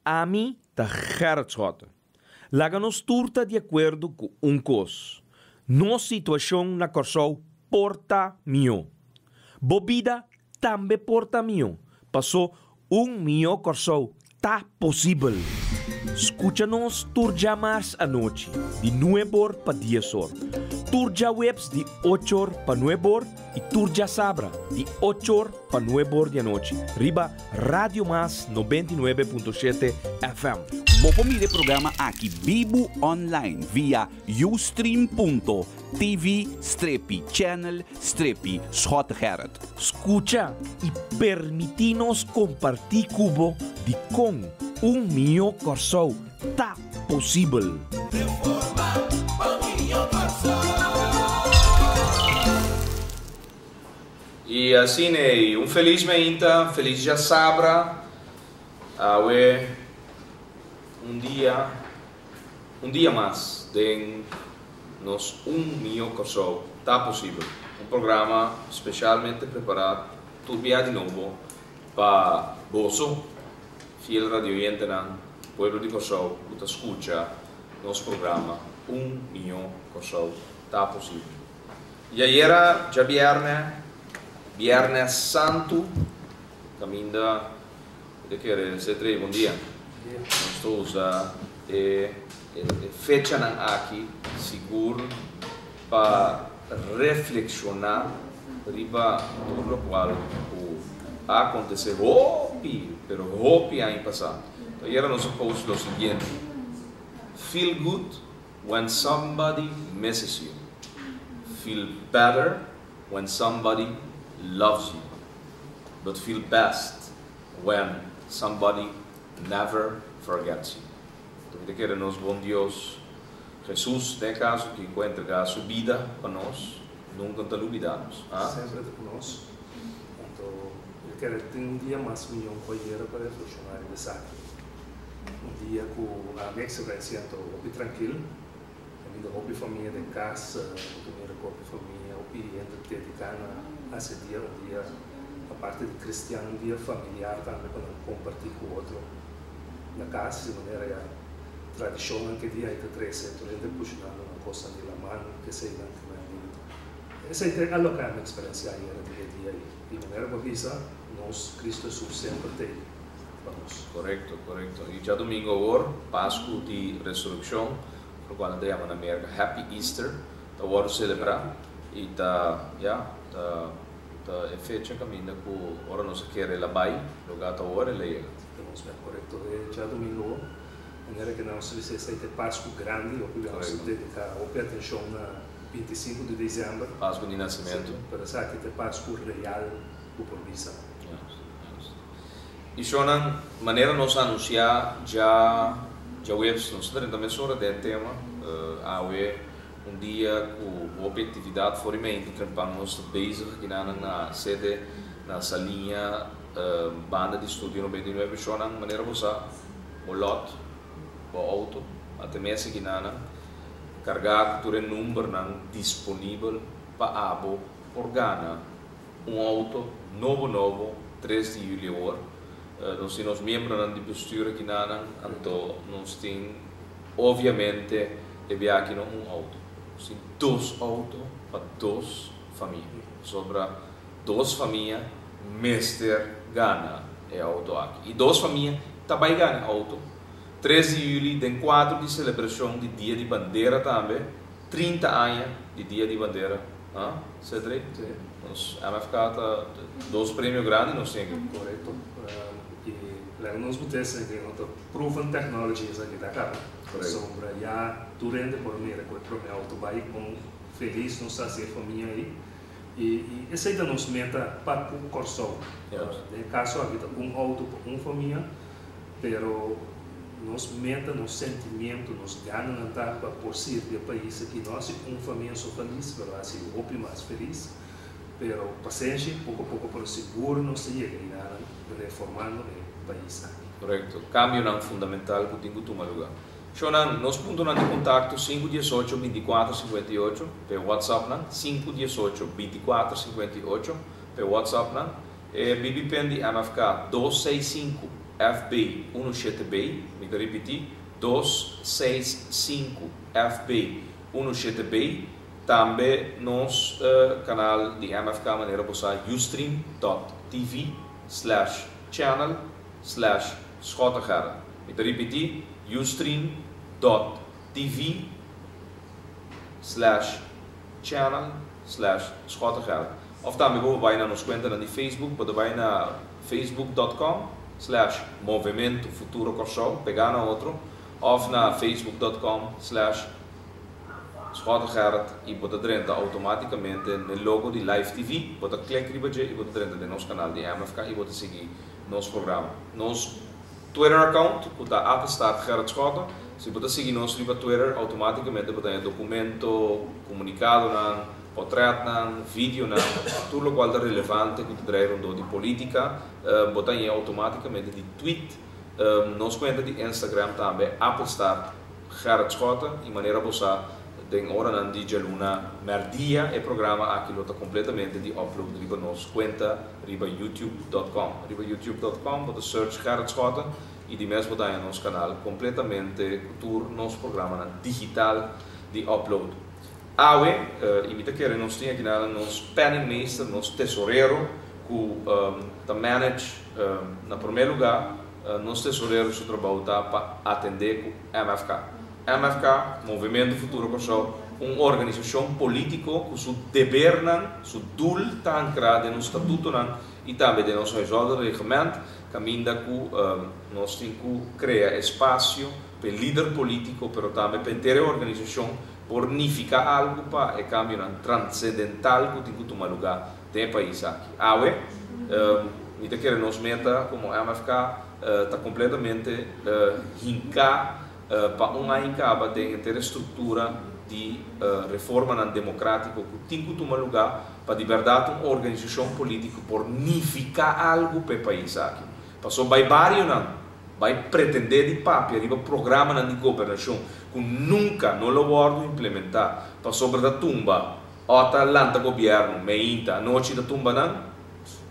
Ami ta Gerrit Schotte. Laga nos tur ta di akuerdo ku un kos, nos situashon na Kòrsou por ta mihó. Bo bida tambe por ta mihó, pasó un mihó Kòrsou ta posibel. Skucha nos tur djamars anochi di nueb'or pa dies'or, tur djaweps di och'or pa nueb'or i tur djasabra di och'or pa nueb'or di anochi riba Radio Mas 99.7 FM. Bo por mira e programa aki bibu online via ustream.tv strepi channel strepi Schottegerrit. Skucha i permití nos kompartí ku bo dikon un mihó Kòrsou ta posibel. I asina ei, un felis meinta, felis djasabra, awe un dia, un dia mas den nos Un Mihó Kòrsou Ta Posibel, un programa speshalmente prepará tur bia di nobo pa boso, fiel radioyentenan, pueblo di Kòrsou ku ta skucha nos programa Un Mihó Kòrsou Ta Posibel. I ayera djabièrnè, bièrnè santu, kaminda mi ta kere Cedrey bon dia, nos ta usa e fechanan aki sigur pa reflekshoná riba tur lokual ku a akontesé hopi, pero hopi aña pasá. Ayera nos a post lo siguiente, Feel good When somebody misses you. Feel better when somebody loves you. But feel best when somebody never forgets you. Mi ta kere nos bon Dios, Jesus den e kaso aki ku a entrega su bida pa nos, nunka no ta lubida nos. Ah? Semper ta ku nos. Anto mi ta kere tin un dia mas miyon ku ayera pa reflekshoná riba esaki. Un dia ku ami eksperensia anto hopi trankil, kaminda hopi famia den kas, bo ta mira ku hopi famia, hopi hende ta dediká na hasi e dia un dia aparte di kristian, un dia familiar tambe pa nan kompartí ku otro na kas, di manera ya tradishonnan ku e dia ei ta trese, tur hende kushinando nan kosnan di laman, keseinan ku nan di. Esei ta e loke ami eksperensiá ayera di e dia ei. Di manera ku a bisa, nos Kristu Hesus semper ta ei. pa nos. Korekto, korekto. I djadumingu awor, Pasku di Resurekshon, lokual nan ta yama na Merka Happy Easter, ta wòrdu selebrá i ta, ya, ta ta e fecha kaminda ku ora nos a kere el a bai, lugá ta awor el a yega. Ta nos mester korekto. E djadumingu awor, manera ku nos bisa esei ta e Pasku grandi, hopi bia nos ta dediká hopi atenshon na 25 di desèmber. Pasku di Nasimentu. Sí, pero esaki ta e Pasku real ku por bisa. Juist, juist. I shonnan, manera nos a anunsiá dja djaweps, nos ta drenta mesora den e tema. Awe un dia ku hopi aktividat for di meinta trempan nos ta bezig akinanan na sede na Saliña banda di Studio 99. Shonnan, manera bo sa, bo lòt bo outo a te mes akinanan kargá ku tur e numbernan disponibel pa abo por gana Un auto nobo nobo 3 di juli awor. Nos tin nos miembronan di bestuur aki nanan, anto nos tin obviamente e bia aki no un auto. Nos tin dos auto pa dos famia. Pasobra dos famia mester gana e auto aki. I dos famia ta bai gana e auto 3 di juli den kuadro di selebrashon di Dia di Bandera tambe. 30 aña di Dia di Bandera, ha, Cedric? Sí. Nos MFK ta dos premio grandi nos tin aki. Korekto. I laga nos bo test esaki no ta proven technology esaki ta kaba. Korekto. Pasobra ya tur hende por mira ku e prome auto bai kon felis nos ta hasi e famia ei. I esei ta nos meta pa ku Kòrsou. Juist. Den e kaso aki ta un auto pa un famia. Pero nos meta, nos sentimiento, nos gananan ta pa por sirbi e pais aki, no hasi un famia so felis, pero hasi hopi mas felis. Pero pasenshi, poko poko pero sigur nos ta yega einanan reformando e pais aki. Korekto. Kambionan fundamental ku tin ku tuma lugá. Shownan, nos puntonan di kontakto sinku 18 24 58 p'e WhatsAppnan, sinku 18 24 58 p'e WhatsAppnan, e BB pin di MFK dos seis sinku. FB 17 B, mi ta ripití, dos seis sinku FB 17 B, tambe nos kanal di MFK manera bo sa ustream dot tv slash channel slash Schottegerrit. Mi ta ripití, ustream dot tv slash channel slash Schottegerrit. Òf tambe bo por bai na nos kuentanan di Facebook, bo ta bai na facebook dot com slash Movementu Futuro Kòrsou, pegá na otro, òf na facebook dot com slash Schottegerrit i bo ta drenta outomátikamente n'e logo di Live TV, bo ta klik riba dje i bo ta drenta den nos kanal di MFK i bo ta sigui nos programa. Nos Twitter account ku ta apenstaart Gerrit Schotte, si bo ta sigui nos riba Twitter outomátikamente bo ta haña dokumento, komunikadonan, Potretnan, videonan, tur lokual ta relevante ku ta drai rondó di polítika, bo ta hañ'é outomátikamente di tweet. Nos kuenta di Instagram tambe, Appelstart Gerrit Schotte, i manera bo sa den oranan di djaluna mèrdia e programa aki lo ta kompletamente di upload riba nos kuenta riba youtube dot com. Riba youtube dot com bo ta search Gerrit Schotte i di mes bo ta haña nos kanal kompletamente ku tur nos programanan digital di upload. Awe, i mi ta kere nos tin akinan nos penningmeester, nos tesorero ku ta manage na promé lugá nos tesorero su trabou ta pa atendé ku MFK. MFK, Movementu Futuro Kòrsou, un organisashon polítiko ku su debernan, su doel ta ankrá den nos statutonan i tambe den nos huishoudreglement, kaminda ku nos tin ku krea espasio pa e lider polítiko pero tambe pa henter e organisashon por nifiká algu pa e kambionan transendental ku tin ku tuma lugá den e pais aki. Awe, mi ta kere nos meta komo MFK ta kompletamente hinká pa un aña kaba den henter e struktura di reformanan demokratiko ku tin ku tuma lugá pa di bèrdat un organisashon polítiko por nifiká algu pa e pais aki. Pasobra bai barionan Bai pretendé di papia riba programanan di gobernashon ku nunka no lo wòrdu implementá pasobra ta tumba ò ta lanta gobièrnu meinta anochi ta tumba nan,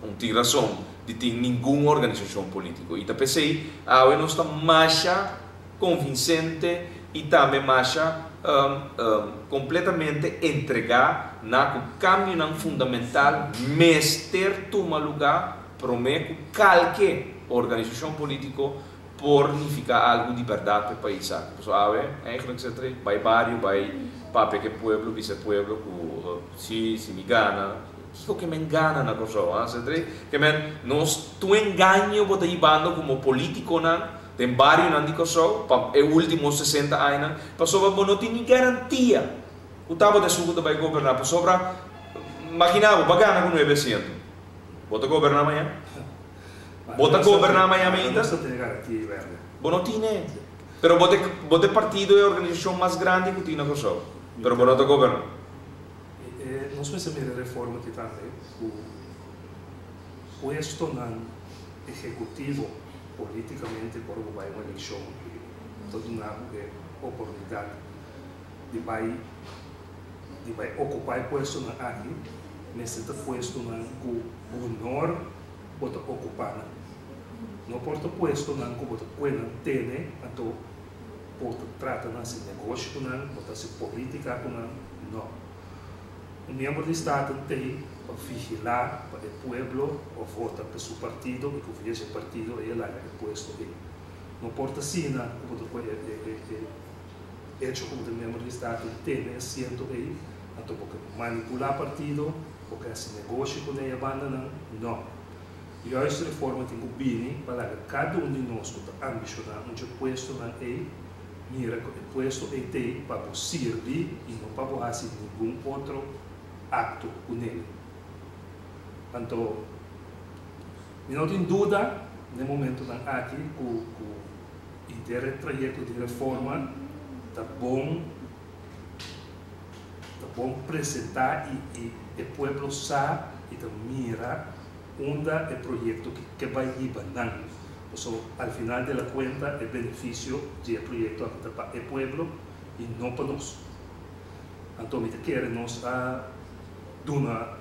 un tin rason di tin ningun organisashon polítiko. I ta p'esei awe nos ta masha konvinsente i tambe masha kompletamente entregá na ku kambionan fundamental mester tuma lugá promé ku kalke organisashon polítiko por nifiká algu di bèrdat pa e pais aki. Pasobra awe, eigenlijk zet er bai bario, bai papia ku e pueblo, bisa e pueblo ku si, si mi gana, kiko ke men gana na Kòrsou, ha? Zet er ke men nos tur engaño bo ta hibando komo polítikonan den barionan di Kòrsou pa e último sesenta añanan, pasobra bo no tin ni garantia ku tabata esun ku ta bai goberná, pasobra magina bo, bo a gana ku nuebe asiento. Bo ta goberná mañan? Bo ta goberná mañan ainda? Bo no tine. Pero bo ta bo ta e partido e organisashon mas grandi ku tin na Kòrsou. Pero bo no ta goberná. Nos mester mira e reforma aki tambe ku puestonan ehekutivo politikamente ora bo bai un elekshon ta duna bo e oportunidat di bai di bai okupá e puestonan aki mester ta puestonan ku honor bo ta okupá nan. No por ta puestonan ku bo ta kue nan tene anto bo ta trata nan hasi negoshi ku nan, bo ta hasi politika ku nan, no. Un miembro di Staten t'ei pa vigilá pa e pueblo o vota pa su partido i ku via dje partido ei a laga e puesto ei. No por ta asina ku bo ta kue e Hecho ku bo ta miembro di Staten tene e asiento ei, anto bo ke manipulá partido, bo ke hasi negoshi ku ne e bandanan? No. Juist reforma tin ku bini pa laga kada un di nos ku ta ambishoná un dje puestonan ei mira ku e puesto ei t'ei pa bo sirbi i no pa bo hasi ningun otro akto ku nele. Anto mi no tin duda n'e momentonan aki ku ku. Henter e trayekto di reforma ta bon ta bon presentá i i e pueblo sa i ta mira unda e proyekto ki ke bai hiba nan. Pasobra al final de la kuenta e benefisio di e proyekto aki ta pa e pueblo i no pa nos. Anto mi ta kere nos a duna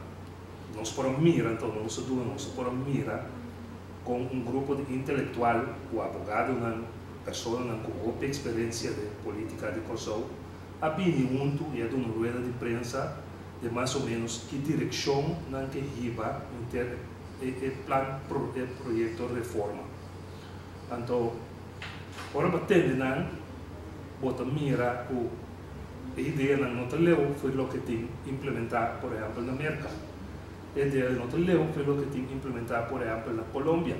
nos por a mira anto nos a duna nos a por a mira. Kon un grupo di intelektual ku abogadonan, personanan ku hopi eksperensia den polítika di Kòrsou a bini huntu i a duna un rueda di prensa den mas o ménos ki direkshon nan ke hiba henter e plan e proyekto reforma. Anto ora bo tende nan bo ta mira ku e ideanan no ta leu for di loke tin implementá por ehèmpel na Merka. E debe no ta leu ku e loke tin implementá por ehèmpel na Colombia.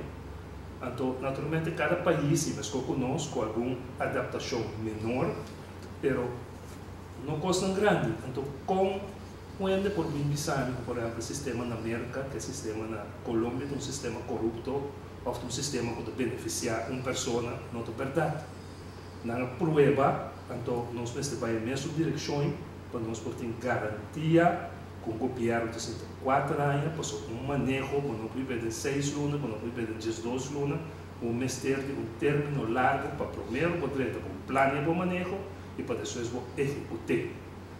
Anto, naturalmente kada pais i meskó ku nos ku algun adaptashon menor, pero no kosnan grandi. Anto, kon un hende por bin bisa mi ku por ehèmpel e sistema na Merka ku e sistema na Colombia ta un sistema korupto òf ta un sistema ku ta benefisiá un persona? No ta bèrdat. Nan a prueba, anto nos mester bai e mesun direkshon pa nos por tin garantia Ku un gobièrnu ta sinta kuater aña pasobra un maneho bo no por hib'é den seis luna, bo no por hib'é den diesdos luna, bo mester di un término largu pa primero bo drenta bo plania bo maneho i pa despues bo ehekut'é.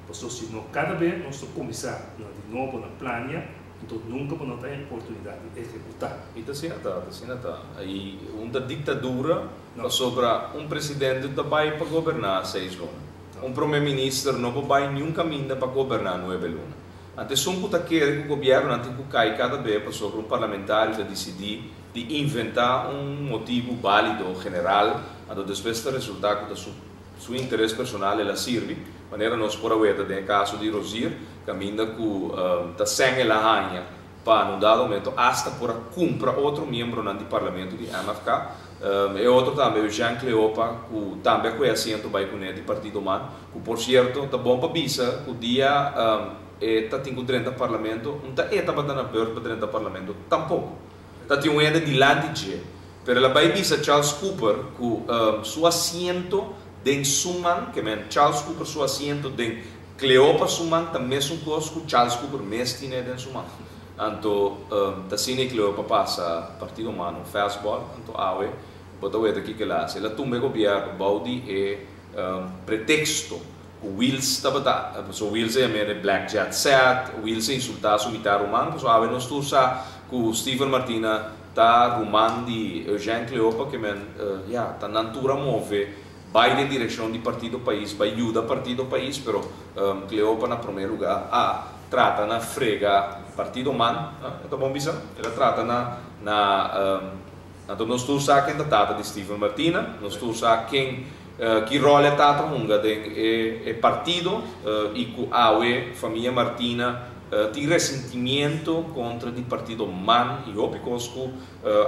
Pasobra si no kada be nos ta kuminsá na di nobo na plania, anto nunka bo no ta haña oportunidat di ehekutá. I ta asina ta, ta asina ta. I un ta diktadura pasobra un presidente ta bai pa goberná seis luna. Un prome minister no por bai niun caminda pa goberna nuebe luna. Ante esun cu ta kere cu gobiernonan tin cu cay cada be pasobra un parlamentario ta dicidi di inventa un motibu balido general anto despues ta resulta cu ta su su interes personal el a sirbi, manera nos por a weta den e caso di Rozier caminda cu ta sèn el a haña pa na un dado momento hasta por a cumpra otro miembronan di parlamento di MFK. E otro tambe Eugène Cleopa cu tambe a coge asiento bay cune di Partido man, cu por cierto ta bon pa bisa cu dia e ta tin cu drenta parlamento, un ta e tabata na beurt pa drenta parlamento tampoco. Ta tin un hende dilanti dje, pero el a bay bisa Charles Cooper cu su asiento den su man, ke men Charles Cooper su asiento den Cleopa su man ta mesun kos ku Charles Cooper mes tine den su man. Anto ta asina i Cleopa pasa partido mano fastball, anto awe bo ta weta kiko el a hasi. El a tumba e gobierno bou di e pretexto ku Wiels tabata, pasobra Wiels a yam'é e black jet set, Wiels a insulta su mitad ruman, pasobra awe nos tur sa ku Steven Martina ta ruman di Eugène Cleopa, ke men ya ta nan tur a move Bai den direccion di Partido Pais, bai yuda Partido Pais, pero Cleopa na prome lugar a trata na frega Partido Man, e ta bon bisa? El a trata na na anto nos tur sa ken ta tata di Steven Martina, nos tur sa ken ki rol e tata hunga den e e partido y cu awe famia Martina tin resentimiento contra di Partido Man y hopi cos cu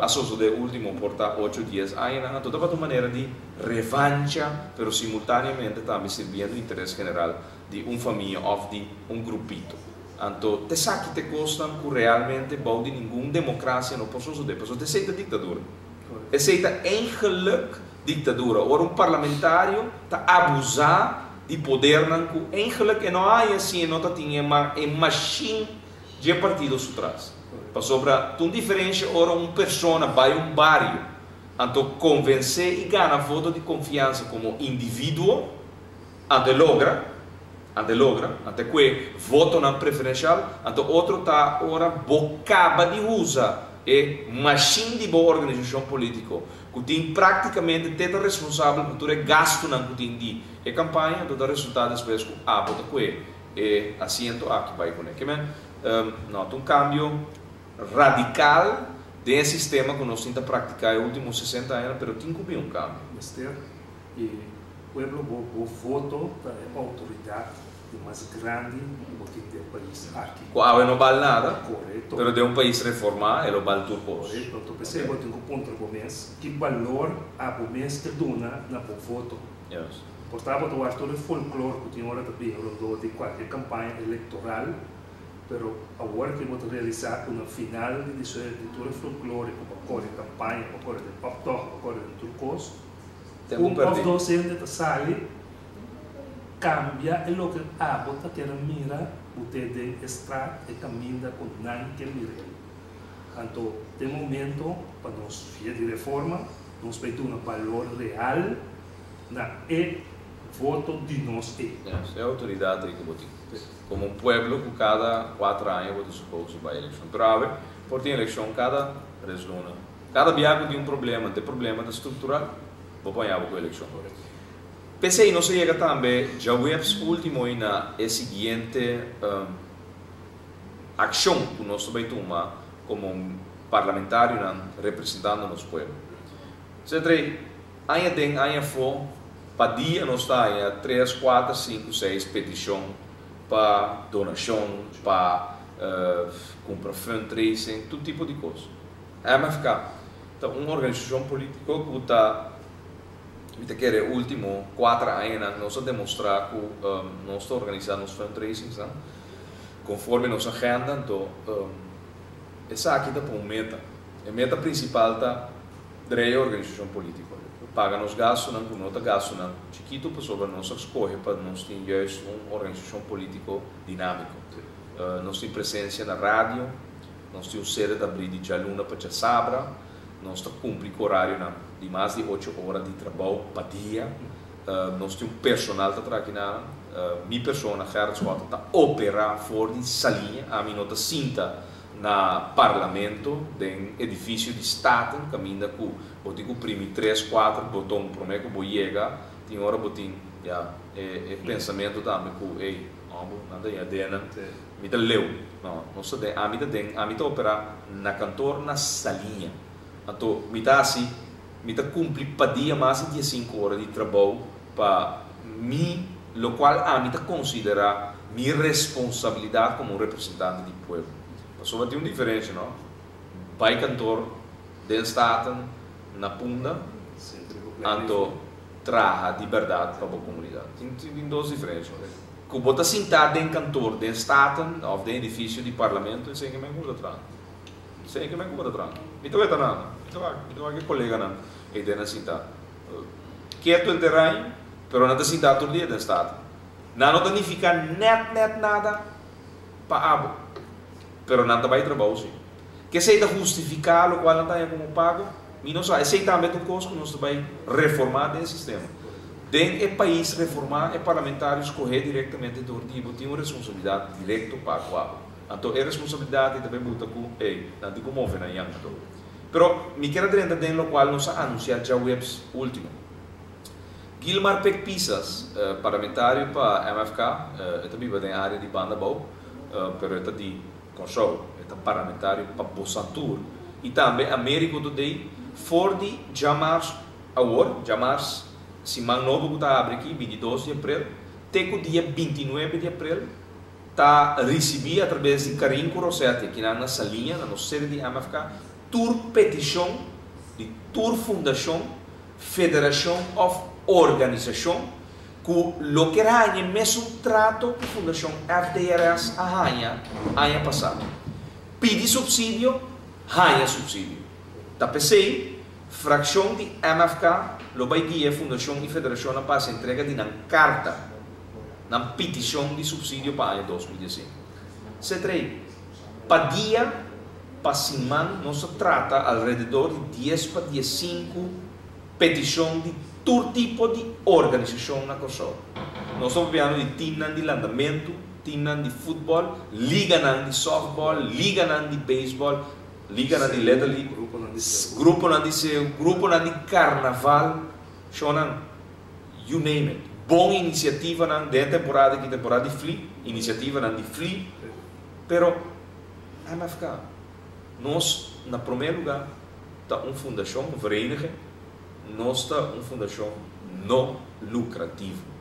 A sosodé último por ta ocho dies añanan, anto tabata un manera di revancha, pero simultáneamente tambe sirbiendo interes general di un famia òf di un grupito. Anto t'esaki t'e kosnan ku realmente bou di ningun demokrasia no por sosodé, pasobra t'esei ta diktadura. Esei ta eigenlik diktadura, ora un parlamentario ta abusá di podernan ku eigenlik e no haña si e no ta tin e mashin dje partido su tras. Pasobra ta un diferencia ora un persona bay un bario anto convence y gana voto di confiansa como individuo, anto e logra, anto e logra, anto e cue votonan preferencial, anto otro ta ora bo caba di usa e machine di bo organisacion politico cu tin practicamente te ta responsabel pa tur e gastonan cu tin di e campaña, anto ta resulta despues cu abo ta cue E asiento aki bai kuné. Ke men, no ta un kambio radikal den e sistema ku nos tin ta praktiká e último sesenta añanan, pero tin ku bin un kambio. Mester e pueblo bo bo voto ta e outoridat di mas grandi ku bo tin den pais aki. Ku awe no bal nada, Korekto. pero den un pais reformá e lo bal tur kos. Korekto. Anto p'esei bo tin ku puntra bo mes ki balor abo mes ta duna na bo voto. Yes. Por tabata wak tur e folklor ku tin ora ta bin rondó di kualke kampaña elektoral, pero awor ke bo ta realisá ku na final di di tur e folklore ku bo a kore kampaña, bo a kore den optòg, bo a kore den tur kos, Tempu un òf pèrdí. dos hende ta sali kambia e loke abo ta kere mira ku te den e straat, e kaminda ku nan ke mir'el. Anto den momento pa nos via di reforma nos bai duna balor real na e voto di nos ei. Yes, e autoridad ei cu bo tin. Como un pueblo cu cada cuatro aña bo ta supose bai eleccion. Pero awe por tin eleccion cada tres luna. Kada biaha ku tin un problema, e problema ta struktural, bo por haña bo ku elekshon. P'esei nos a yega tambe djaweps último i na e siguiente akshon ku nos ta bai tuma komo parlamentarionan representando nos pueblo. Setrei, aña den aña afó, pa dia nos ta haña tres, kuater, sinku, seis petishon pa donashon, pa kumpra fundraising, tur tipo di kos. MFK ta un organisashon polítiko ku ta, mi ta kere e último kuater añanan nos a demostrá ku nos ta organisá nos fundraisingsnan konforme nos agenda, anto esaki ta pa un meta. E meta prinsipal ta drei e organisashon polítiko, paga nos gastunan ku no ta gastunan chikitu pasobra nos a skohe pa nos tin juist un organisashon polítiko dinámiko. Nos tin presensia na radio. Nos tin un sede ta abrí di djaluna pa djasabra. Nos ta kumpli ku orarionan di mas di ocho ora di trabou pa dia. Nos tin un personal ta traha kina. Mi persona, Gerrit Schotten, ta operá for di Saliña. Ami no ta sinta na Parlamento den edifisio di Staten kaminda ku bo tin ku primi tres, kuater boton promé ku bo yega. Tin ora bo tin, ya, e pensamentu tambe ku, ey, òmbo, nan ta yega den nan. Mi ta leu. No, nos ta den, ami ta den, ami ta operá na kantor na Saliña. Anto mi ta hasi, mi ta kumpli pa dia mas di diesinku ora di trabou pa mi, lokual ami ta konsiderá mi responsabilidat komo un representante di pueblo. Pasobra tin un diferensha, no? Bai kantor den Staten, na Punda, anto traha di bèrdat pa bo komunidat. Tin dos diferensha. Ku bo ta sintá den kantor den Staten òf den edifisio di Parlamento, esei ke men ku bo ta traha. Esei ke men ku bo ta traha. Mi ta weta nan, mi ta wak, mi ta wak e koleganan ei den nan sintá. Ketu henter aña, pero nan ta sintá tur dia den Staten. Nan no ta nifiká nèt nèt nada pa abo, pero nan ta bai trabou sí. Ke esei ta hustifiká lokual nan ta haña komo pago? Mi no sa. Esei tambe ta un kos ku nos ta bai reformá den e sistema. Den e pais reformá e parlamentario skohé direktamente dor di bo tin un responsabilidat direkto pa ku abo. Anto e responsabilidat ei ta bai buta ku ey, nan tin ku move nan yan anto. Pero mi kier a drenta den lokual nos a anunsiá djaweps último. Gilmar Pek Pisas, parlamentario pa MFK, e ta biba den área di Banda Abou, pero e ta di Kòrsou, e ta parlamentario pa Bosantur i tambe Americo Today for di djamars awor, djamars siman nobo ku ta habri aki, 22 di aprel, te ku dia 29 di aprel, ta risibí atrabes di Karin ku Rosetti akinan na Saliña, na nos sede di MFK, tur petishon di tur fundashon, federashon òf organisashon ku lo kier haña e mesun trato ku Fundashon FDRS a haña aña pasá. Pidi supsidio, haña supsidio. Ta p'esei, frakshon di MFK lo bai guia e fundashon i federashonnan pa hasi entrega di nan karta, nan pitishon di supsidio pa aña 2015. Setrei, Pa dia, pa siman nos ta trata alrededor di dies pa diesinku petishon di tur tipo di organisashon na Kòrsou. Nos ta papiando di timnan di landamentu, timnan di futbòl, liganan di sòftbòl, liganan di beisbòl, liganan di Little League, gruponan di seu, gruponan di karnaval, shownan, you name it. Bon inisiativanan den e temporada aki, temporada di fli, inisiativanan di fli, pero MFK, nos na promé lugá ta un fundashon, un vereniging, nos ta un fundashon no lukrativo.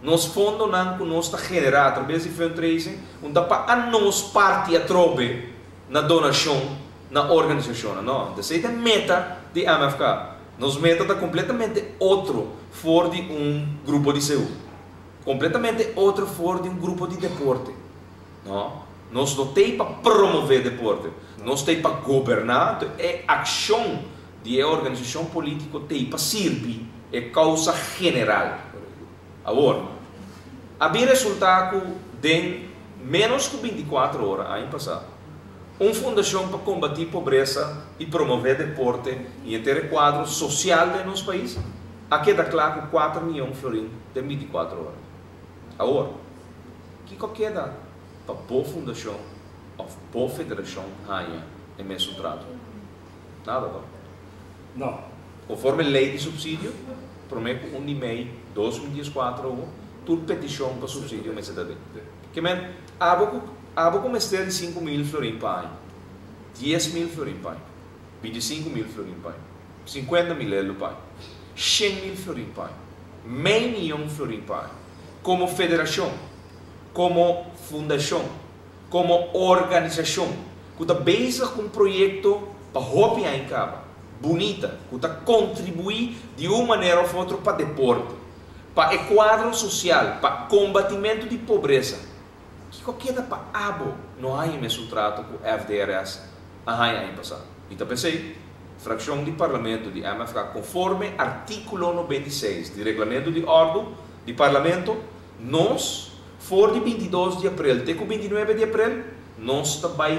Nos fondonan ku nos ta generá atrabes di fundraising un ta pa anos parti atrobe na donashon na organisashonnan. No, esei ta e meta di MFK. Nos meta ta kompletamente otro for di un grupo di seú, kompletamente otro for di un grupo di deporte. No, nos no t'ei pa promové deporte, nos t'ei pa goberná, anto e akshon di e organisashon polítiko t'ei pa sirbi e kousa general. Awor, a bin resultá ku den ménos ku 24 ora aña pasá, un fundashon pa kombatí pobresa i promové deporte i henter e kuadro sosial den nos pais a keda kla ku kuater mion florin den 24 ora. Awor, kiko a keda pa bo fundashon òf bo federashon haña e mesun trato? Nada, no? No. Konforme lei di supsidio, promé ku un di mei 2014 awor, tur petishon pa supsidio mester ta den. Ke men, abo ku abo ku mester di 5000 florin pa aña, 10.000 florin pa aña, 25.000 florin pa aña, 50.000 euro pa aña, 100.000 florin pa aña, mei mion florin pa aña, komo federashon, komo fundashon, komo organisashon ku ta bezig ku un proyekto pa hopi aña kaba, bunita, ku ta kontribuí di un manera òf otro pa deporte, pa e kuadro sosial, pa kombatimentu di pobresa. Kiko keda pa abo no haña mesun trato ku FDRS a haña aña pasá? I ta p'esei, frakshon di Parlamento di MFK konforme artíkulo 96 di Reglamentu di Òrdu di Parlamento, nos, for di 22 di aprel te ku 29 di aprel, nos ta bai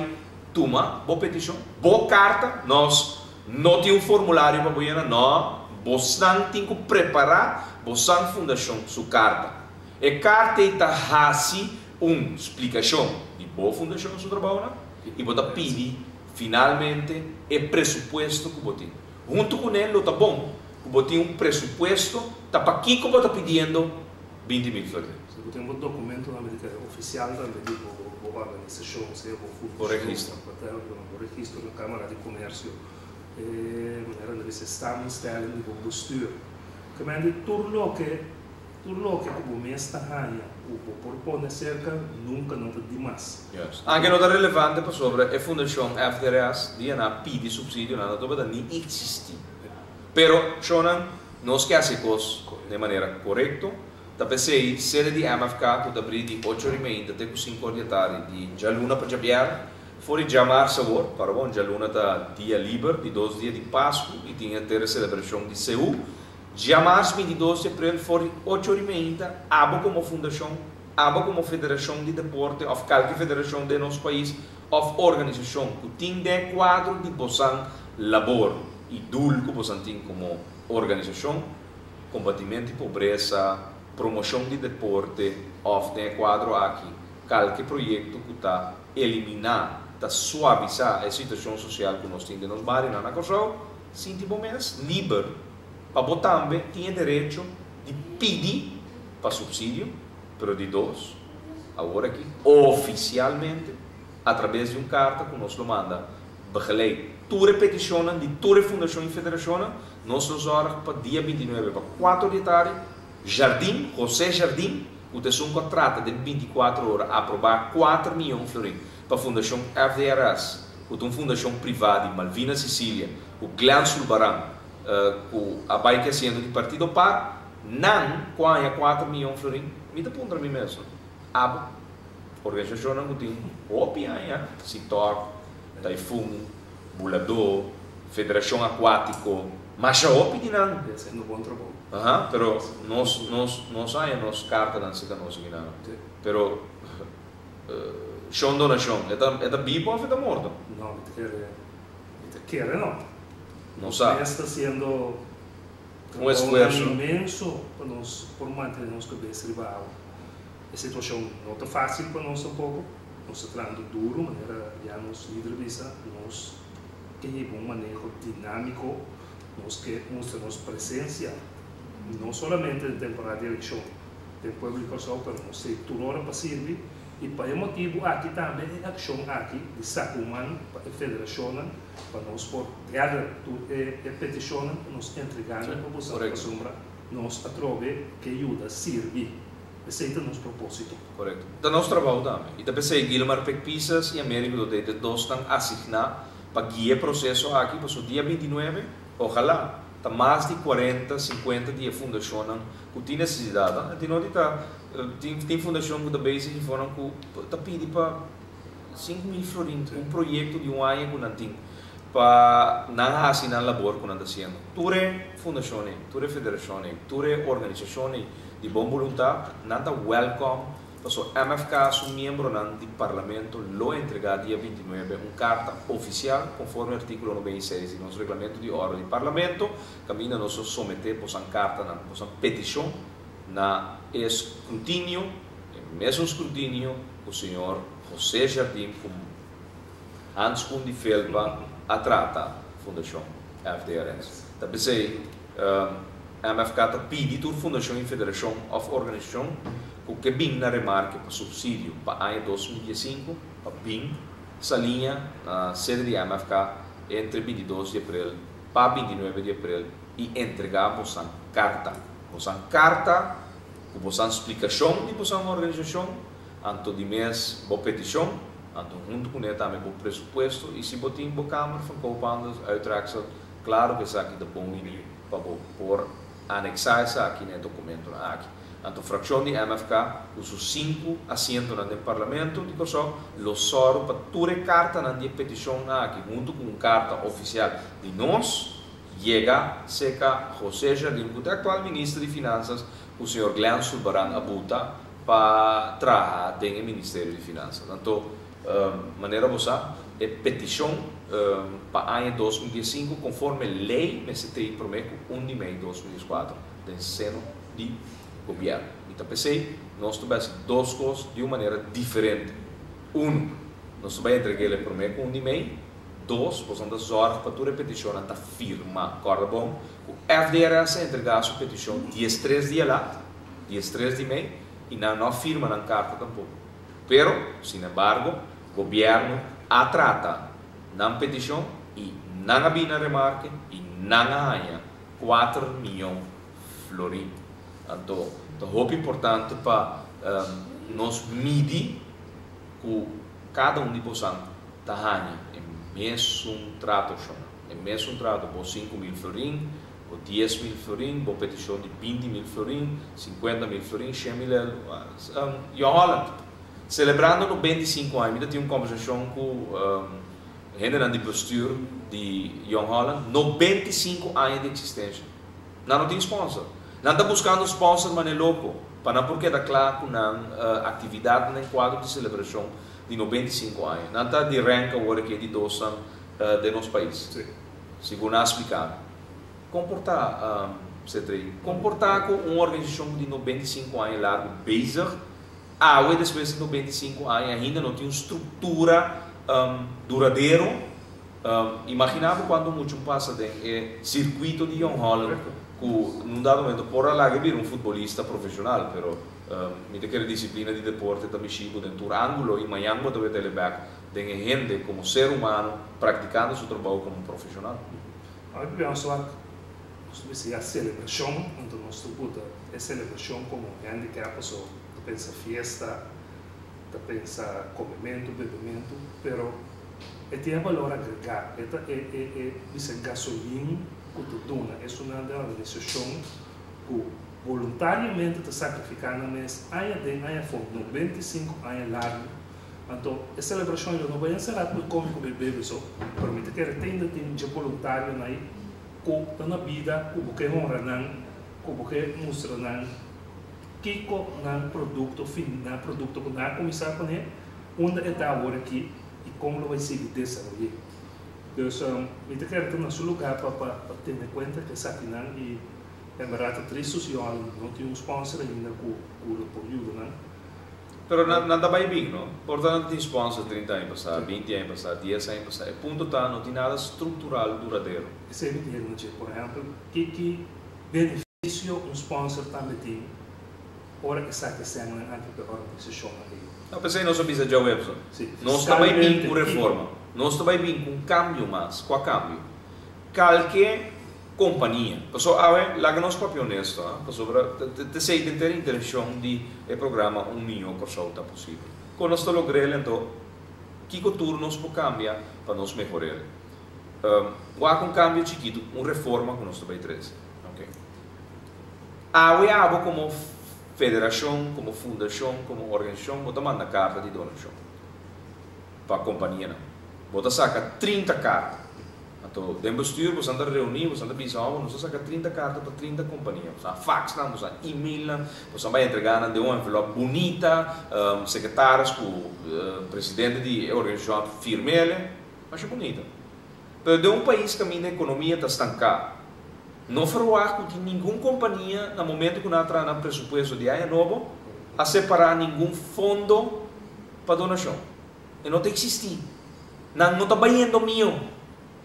tuma bo petishon, bo karta, nos no tin un formulario pa bo yena, no, bosnan tin ku prepará bosan fundashon su karta. E karta ei ta hasi un splikashon di bo fundashon su trabounan i bo ta pidi finalmente e presupuesto ku bo tin. Huntu kuné lo ta bon ku bo tin un presupuesto ta pakiko bo ta pidiendo 20.000 florin. Si bo tin bo dokumentonan ofisial tambe di bo organisashon, sea bo Bo registro. Fundashon, bo registro na Kámara di Komersio, manera nan bisa samenstelling di bo bestuur. Ke men di tur loke ku bo mes ta haña ku bo por pone serka, nunka no ta dimas. Yes. Aunke no ta relevante pasobra e fundashon FDRS dia nan a pidi supsidio nan no tabata ni eksistí. Pero shonnan, nos ke hasi kos di manera korekto. Ta p'esei sede di MFK ku ta abrí di 8:30 te ku 5 or di atardi di djaluna pa djabièrnè. For di djamars awor, para bon, djaluna ta dia liber, di 2 dia di Pasku i tin e tere selebrashon di Seú. Djamars 22 di aprel for di 8:30, abo komo fundashon, abo komo federashon di deporte òf kualke federashon den nos pais òf organisashon ku tin den kuadro di bosan labor i doel ku bosan tin komo organisashon, kombatimentu di pobresa, promoshon di deporte òf den kuadro aki kualke proyekto ku ta eliminá, ta suavisá e situashon sosial ku nos tin den nos barionan na Kòrsou, sinti bo mes liber pa bo tambe tin e derecho di pidi pa supsidio, pero di dos, awor aki, ofisialmente, a traves di un karta ku nos lo manda begeleid tur petishon di tur fundashon i federashon, nos lo sòru pa dia 29 pa 4 di atardi, Jardim, José Jardim, ku ta esun ku a trata den 24 ora aprobá 4 mion florin pa Fundashon FDRS, ku ta un fundashon privá di Malvina Sicilia, ku Glenn Sulbaran, ku a bai kresiendo di partido PAR, nan ku a haña 4 mion florin, mi ta puntra mi mes, abo, organisashon ku tin hopi aña, Sitok, Typhoon, Buladó, Federashon Akuátiko, masha hopi di nan. Hasiendo bon trabou. Aha, pero nos haña nos kartanan serka nos aki nan. Pero shon donashon, e ta bibu òf e ta morto? No, mi ta kere no. No sa. Ta hasiendo un esfuerso inmenso pa nos por mantené nos kabes riba awa. E situashon no ta fásil pa nos tampoko. Nos ta trahando duru, manera ya nos lider a bisa, nos ke un maneho dinámiko, nos ke mustra nos presensia, no solamente den temporada di elekshon den pueblo di Kòrsou, pero nos ta tur ora pa sirbi i pa e motibu aki tambe e akshon aki di saka un man pa e federashon pa nos por gather tur e petishon nos entregá pa boso pasobra nos atrobe ke yuda sirbi. Esei ta nos propósito. Korekto. Ta nos trabou tambe. I ta p'esei Gilmar Pek Pisas i Américo do de dos ta asigná pa guia e proseso aki, pa dia 29, ohalá, ta mas di 40, 50 di fundashon ku tin nesesidat. Tin no ta tin fundashon ku ta bezig i foram ku ta pidi pa 5.000 florin, un proyekto di un aña ku nan tin pa nan hasi nan labor ku nan ta hasiendo. Tur fundashon, tur federashon, tur organisashon di bon boluntat, nan ta welcome. Paso MFK, su miembronan di parlamento, lo entregá dia 29 un karta ofisial konforme artíkulo 96 di nos reglamento di òrdu di parlamento, kaminda nos someté bosan karta, na bosan petishon na eskrutinio, mesun eskrutinio ku señor José Jardim ku Hans Kuhn di Felpa a trata. Fundashon FDRS. Ta p'esei MFK ta pidi tur fundashon i federashon òf organisashon ku ke bin na remarke pa supsidio pa aña 2015 pa bin Saliña na sede di MFK entre 22 di aprel pa 29 di aprel i entregá bosan karta. Bosan karta ku bosan splikashon di bosan organisashon, anto di mes bo petishon, anto huntu kuné tambe bo presupuesto i si bo tin bo Kamer van Koophandels uittreksel, klaro ku esaki ta bon idee pa bo por aneksá esaki na e dokumentonan aki. Anto frakshon di MFK ku su sinku asientonan den Parlamento di Kòrsou lo sòru pa tur e kartanan di e petishon aki huntu ku un karta ofisial di nos yega serka José Jardim ku ta e aktual Minister di Finansas ku señor Glenn Sulbaran a buta pa traha den e Ministerio di Finansas. Anto manera bo sa e petishon pa aña 2015 konforme lei mester tei promé ku 1 di mei 2014 den seno di gobièrnu. I ta p'esei nos ta bai hasi dos kos di un manera diferente. Unu, nos ta bai entreg'el e promé ku un di mei. Dos, boso ta zòrg pa tur e petishonnan ta firmá. Kòrda bon ku FDRS a entregá su petishon 13 dia lat, 13 di mei, i nan no a firma nan karta tampoko. Pero, sinembargo, gobièrnu a trata nan petishon i nan a bini na remarke i nan a haña 4 mion florin. Anto, ta hopi importante pa nos midi ku kada un di bosan ta haña e mesun trato shon. E mesun trato, bo 5.000 florin, bo 10.000 florin, bo petishon di 20.000 florin, 50.000 florin, 100.000 euro. Jong Holland, selebrando 95 aña, mi tin un kombersashon ku hende di bestuur di Jong Holland, 95 aña di eksistensia. Nan no tin sponsor. Nan ta buskando sponsor manera loko, pa nan por keda kla ku nan aktividat den kuadro di selebrashon di 95 aña. Nan ta di rank awor ku di dos di nos pais. Segun a splika. Komportá, C3, komportá ku un organisashon di 95 aña largu bezig, awe despues di 95 aña ainda no tin un struktura duradero. Imaginá kuantu muchu pasa den e sirkuito di Jong Holland ku na un dado momento por a laga bira un futbolista profeshonal, pero mi ta kere disiplina di deporte ta mishi den tur ángulo i mañan bo ta weta bèk den hende komo ser humano praktikando su trabou komo profeshonal. Awor nos wak, nos bisa selebrashon, anto nos ta buta e selebrashon komo handicap, so ta pensa fiesta, ta pensa komementu, bebementu, pero e tin balor agregá, e e e e bisa gasolin ku ta duna, e un organisashon ku voluntariamente ta sakrifikando mes aña aden aña afó, 95 aña largu. Anto, e selebrashon no ta bai será pa kome ku bebe so, pero mi ta kere tin tin voluntario ei ku ta na bida ku ke honra nan, ku ke mustra nan kiko nan produkto fin, nan produkto ku nan kuminsá kuné, unda ta awor aki i kon lo bai sigui desaroyá. Dus mi ta kere na su lugá pa tene kuenta ku esakinan i en berdat ta tristu si no tin un sponsor ainda ku lo por yuda nan. Pero nan ta bai bin, no? Por ta nan tin sponsor 30 aña pasá, 20 aña pasá, 10 aña pasá. E punto ta, no tin nada struktural duradero. Esei mi ta por ehèmpel, ki benefisio un sponsor tambe tin ora esaki sèn aki pa e organisashon ei. No, p'esei nos a bisa Joe Webster. Nos ta bai bin ku reforma. Nos ta bai bin ku un kambio mas. Kua kambio? Kualke kompania. Paso awe, laga nos papia honesto, ah? Pasobra te sei tin intenshon di e programa Un Mihó Kòrsou ta posibel. Kon nos ta logr'é, anto, kiko tur nos por kambia pa nos mehor'é. Wak un kambio chikitu, un reforma ku nos ta bai trese. Ok. Awe abo komo federashon, komo fundashon, komo organisashon, bo ta manda karta di donashon pa kompanianan. Bo ta saka 30 karta. Anto, den bestuur, bo ta reuní, bo ta bisa, oh, nos ta saka 30 karta pa 30 kompania. Bo ta fax nan, bo ta e-mail nan, bo ta bai entregá nan den un envelòp bunita, sekretaris ku presidente di organisashon firm'é, masha bunita. Pero den un pais kaminda ekonomia ta stanká, no verwacht ku ningun kompania na momento ku nan traha presupuesto di aña nobo a separá ningun fondo pa donashon. E no ta eksistí. Nan no ta bayendo mihó.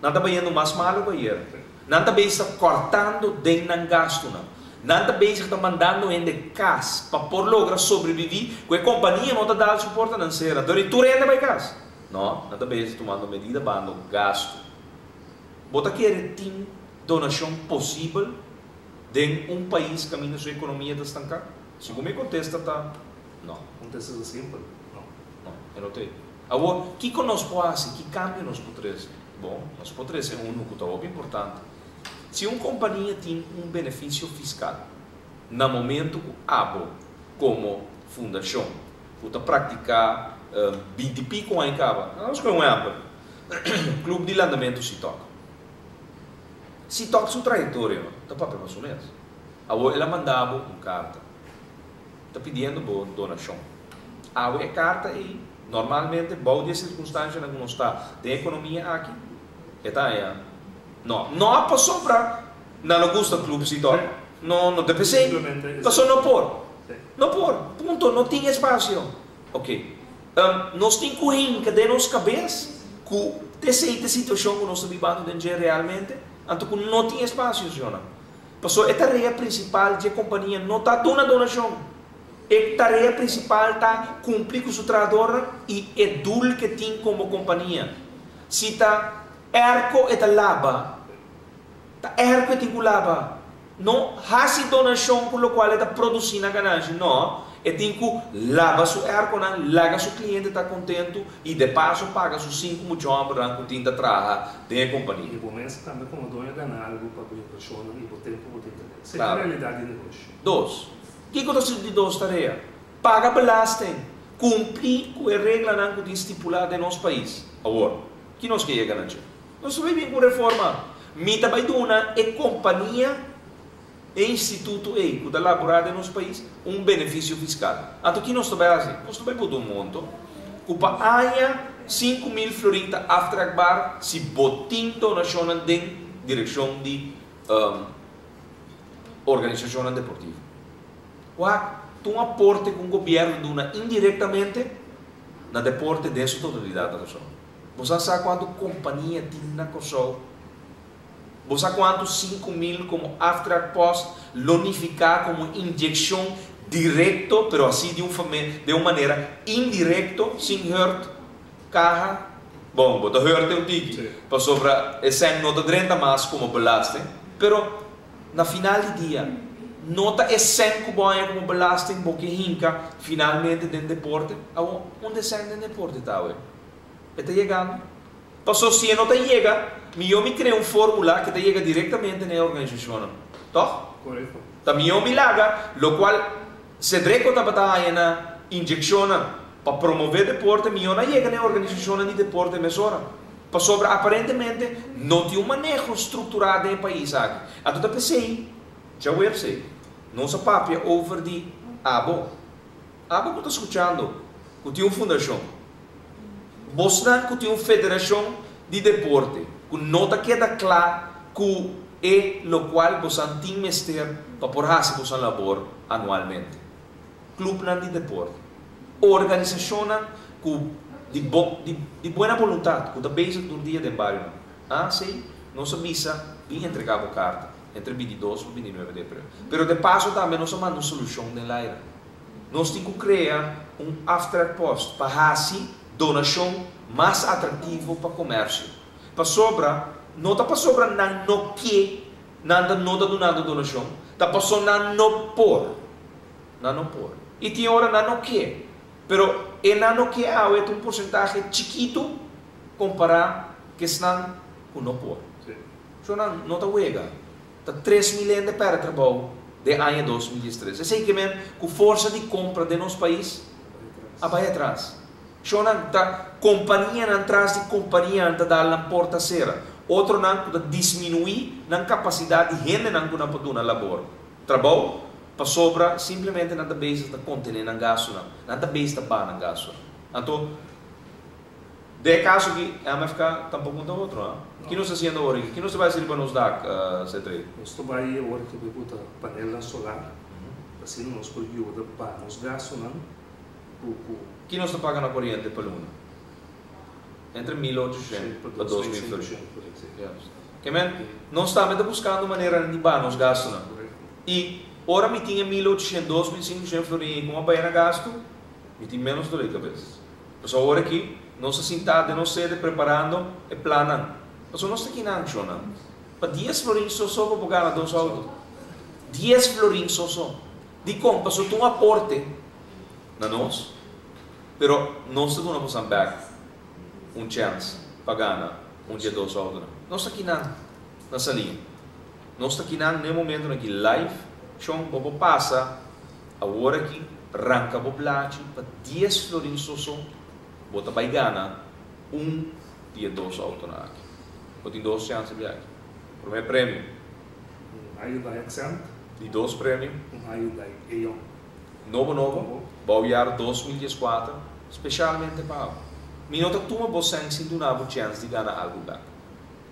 Nan ta bayendo mas malu ku ayera. Nan ta bezig ta kòrtando den nan gastunan. Nan ta bezig ta mandando hende kas pa por logra sobreviví ku e kompania no ta dal su portanan sera. Dor di tur hende bai kas. No, nan ta bezig tumando medida bando gastu. Bo ta kere tin donashon posibel den un pais kaminda su ekonomia ta stanká? Segun mi kontesta ta no. Kontesta ta simpel, no. No, e no ta ei. Awor, kiko nos por hasi? Ki kambio nos por trese? Bon, nos por trese unu ku ta hopi importante. Si un kompania tin un benefisio fiskal na momentu ku abo komo fundashon ku ta praktiká binti piko aña kaba, nos kohe un ehèmpel, Klup di Landamentu Sitok. Sitok su trayektoria no ta papia pa su mes. Awor el a manda bo un karta ta pidiendo bo donashon. Awe e karta ei, normalmente bou di e sirkunstanshanan ku nos ta den ekonomia aki, e ta haña no. No pasobra nan no gusta klup si tòg. No, no ta p'esei. Pasobra no por. No por. Punto. No tin espasio. Oke. Nos tin ku hinka den nos kabes ku t'esei ta e situashon ku nos ta bibando den dje realmente, anto ku no tin espasio, señornan. Pasobra e tarea prinsipal dje kompania no ta duna donashon. E tarea prinsipal ta kumpli ku su trahadornan i e dul ke tin komo kompania. Si ta erko e ta laba, ta erko e tin ku laba. No hasi donashon ku lokual e ta produsí na gananshi, no. E tin ku laba su erkonan, laga su kliente ta kontentu i de paso paga su sinku mucha hòmbernan ku tin ta traha den e kompania. I bo mes tambe komo doño gana algu pa bo invershonnan i bo tempu ku tin ta den. Esei ta realidat di negoshi. Dos, Kiko ta su di dos tarea? Paga belasting, kumpli ku e reglanan ku tin stipulá den nos pais. Awor, ki nos ke yega na dje? Nos ta bai bin ku reforma. Mi ta bai duna e kompania, e instituto ei ku ta laborá den nos pais, un benefisio fiskal. Anto ki nos ta bai hasi? Nos ta bai buta un monto ku pa aña 5000 florin ta aftrekbaar si bo tin donashonnan den direkshon di organisashonnan deportivo. Wak ta un aporte ku un gobièrnu duna indirektamente na deporte den su totalidat na Kòrsou. Bo sa sa kuantu kompania tin na Kòrsou? Bo sa kuantu 5000 komo aftrekpost lo nifiká komo inyekshon direkto, pero así di un den un manera indirekto, sin hurt kaha? Bon, bo ta hurt un tiki, pasobra e sèn no ta drenta mas komo belasting, pero na final di dia, no ta e sèn ku bo haña komo belasting bo ke hinka finalmente den deporte? Awor, unda e sèn den deporte ta awe? E ta yegando? Paso si e no ta yega, mihó mi krea un fórmula ke ta yega direktamente na e organisashonnan. Tòg? Korekto. Ta mihó mi laga lokual Sedreko tabata haña na inyekshonnan pa promové deporte, mihó na yega na e organisashonnan di deporte mesora. Pasobra aparentemente no tin un maneho strukturá den e pais aki. Anto ta p'esei djaweps nos a papia over di abo. Abo ku ta skuchando ku tin un fundashon. Bosnan ku tin un federashon di deporte ku no ta keda kla ku e lokual bosan tin mester pa por hasi bosan labor anualmente. Klupnan di deporte, organisashonnan ku di bo di di buena boluntat ku ta bezig tur dia den barionan. Ah si, nos a bisa bin entrega bo karta entre 22 pa 29 di aprel. Pero de paso tambe nos a manda un solushon den laira. Nos tin ku krea un aftrekpost pa hasi donashon mas atraktivo pa komersio. Pasobra no ta pasobra nan no ke nan ta no ta dunando donashon, ta paso nan no por. Nan no por. I tin ora nan no ke. Pero e nan no ke awe ta un porsentahe chikitu kompará ku esnan ku no por. So nan no ta wega. Ta 3000 hende pèrdè trabou den aña 2013. Esei ke men ku forsa di kompra den nos pais a bai atras. Shownan ta kompanianan tras di kompanianan ta dal nan porta sera. Otronan ku ta disminuí nan kapasidat di hendenan ku nan por duna labor, trabou, pasobra simplemente nan ta bezig ta kontené nan gastunan. Nan ta bezig ta baha nan gastunan. Anto. Den e kaso aki, MFK tampoko no ta otro, ha? Ki nos ta hasiendo awor aki? Ki nos ta bai hasi riba nos dak, Cedric? Nos ta bai awor aki bai buta panelnan solar, asina nos por yuda baha nos gastunan ku ku. Ki nos ta paga na koriente pa luna? Entre 1800 pa 2000 florin. Ke men, nos tambe ta buskando maneranan di baha nos gastunan. I ora mi tin e 1800, 2500 florin ei ku mi a bai na gastu, mi tin ménos dolor di kabes. Pasobra awor aki nos ta sintá den nos sede preparando e plannan. Pasobra nos ta kinan, shonnan. Pa dies florin so so bo por gana dos outo. Dies florin so so. Dikon? Pasobra ta un aporte na nos, pero nos ta duna bosan bèk un chèns pa gana un di e dos outonan. Nos ta kinan na Saliña. Nos ta kinan na e momentonan aki live. Shon, bo por pasa awor aki, ranka bo blachi pa dies florin so so, bo ta bai gana un di e dos outonan aki. Bo tin dos chance di aki. Promé premio. Un Hyundai Accent. Di dos premio. Un Hyundai Eon. Nobo nobo, bou jaar 2014, specialmente pa abo. Mi no ta tuma bo sèn sin duna bo chèns di gana algu bèk.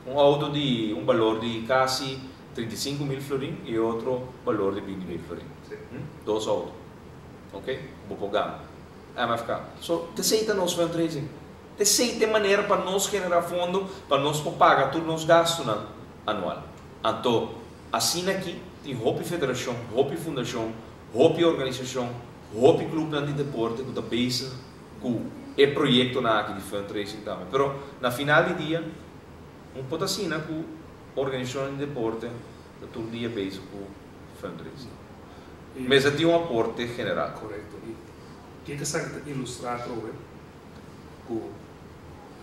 Un outo di un balor di kasi 35.000 florin i e otro balor di 20.000 florin. Dos outo. Ok? Bo por gana. MFK. So, t'esei ta nos fundraising. T'esei ta e manera pa nos generá fondo pa nos por paga tur nos gastunan anual. Anto, asina aki tin hopi federashon, hopi fundashon, hopi organisashon, hopi klupnan di deporte ku ta bezig ku e proyektonan aki di fundraising tambe. Pero na final di dia, un por ta asina ku organisashonnan di deporte ta tur dia bezig ku fundraising. Mester tin un aporte general. Korekto. I kiko esaki ta ilustrá atrobe? Ku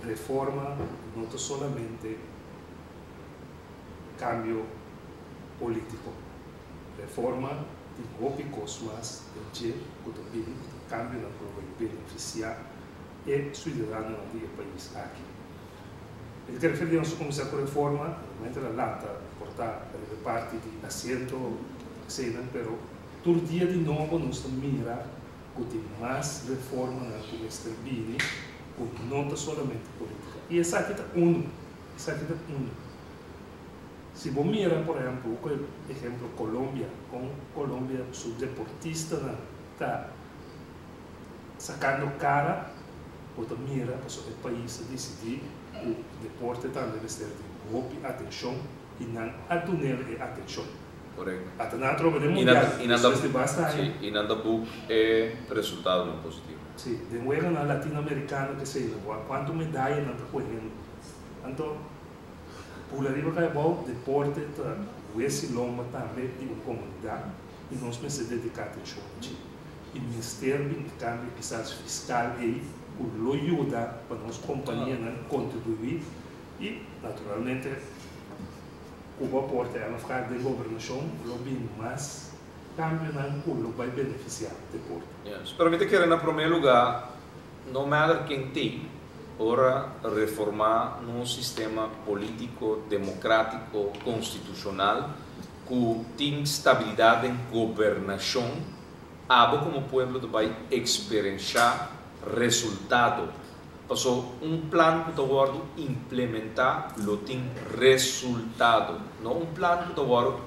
reforma no ta solamente kambio polítiko. Reforma tin hopi kos mas den dje ku ta bini ku ta kambionan ku lo bai benefisiá e suidadanonan di e pais aki. E ta kere referí nos a kuminsá ku reforma, normalmente el a lanta por ta riba e parti di asiento eseinan, pero tur dia di nobo nos ta mira ku tin mas reformanan ku mester bini ku no ta solamente polítika. I esaki ta unu, esaki ta unu. Si bo mira por ehempel, bo kohe ehemplo Colombia, kon Colombia su deportistanan ta sakando kara, bo ta mira pasobra e pais a disidí ku deporte tambe mester di hopi atenshon i nan a dunel e atenshon. Korekto. Ata nan a troba den mundial despues di basta aña. Sí, i nan ta buk e resultadonan positivo. Sí, den weganan latinoamerikano kesei, bo wak kuantu medaya nan ta kohendo. Anto. Pula riba kai abou, deporte ta wes i lomba tambe di un komunidat i nos mester dediká atenshon na dje. I mester bin e kambio kisas fiskal ei ku lo yuda pa nos kompanianan kontribuí i naturalmente ku bo aporte MFK den gobernashon lo bin mas kambionan ku lo bai benefisiá deporte. Yes, pero mi ta kere na promé lugá no matter ken tin, Ora reformá nos sistema polítiko demokratiko konstitushonal ku tin stabilidat den gobernashon, abo komo pueblo ta bai eksperenshá resultado. Paso un plan ku ta wòrdu implementá lo tin resultado, no un plan ku ta wòrdu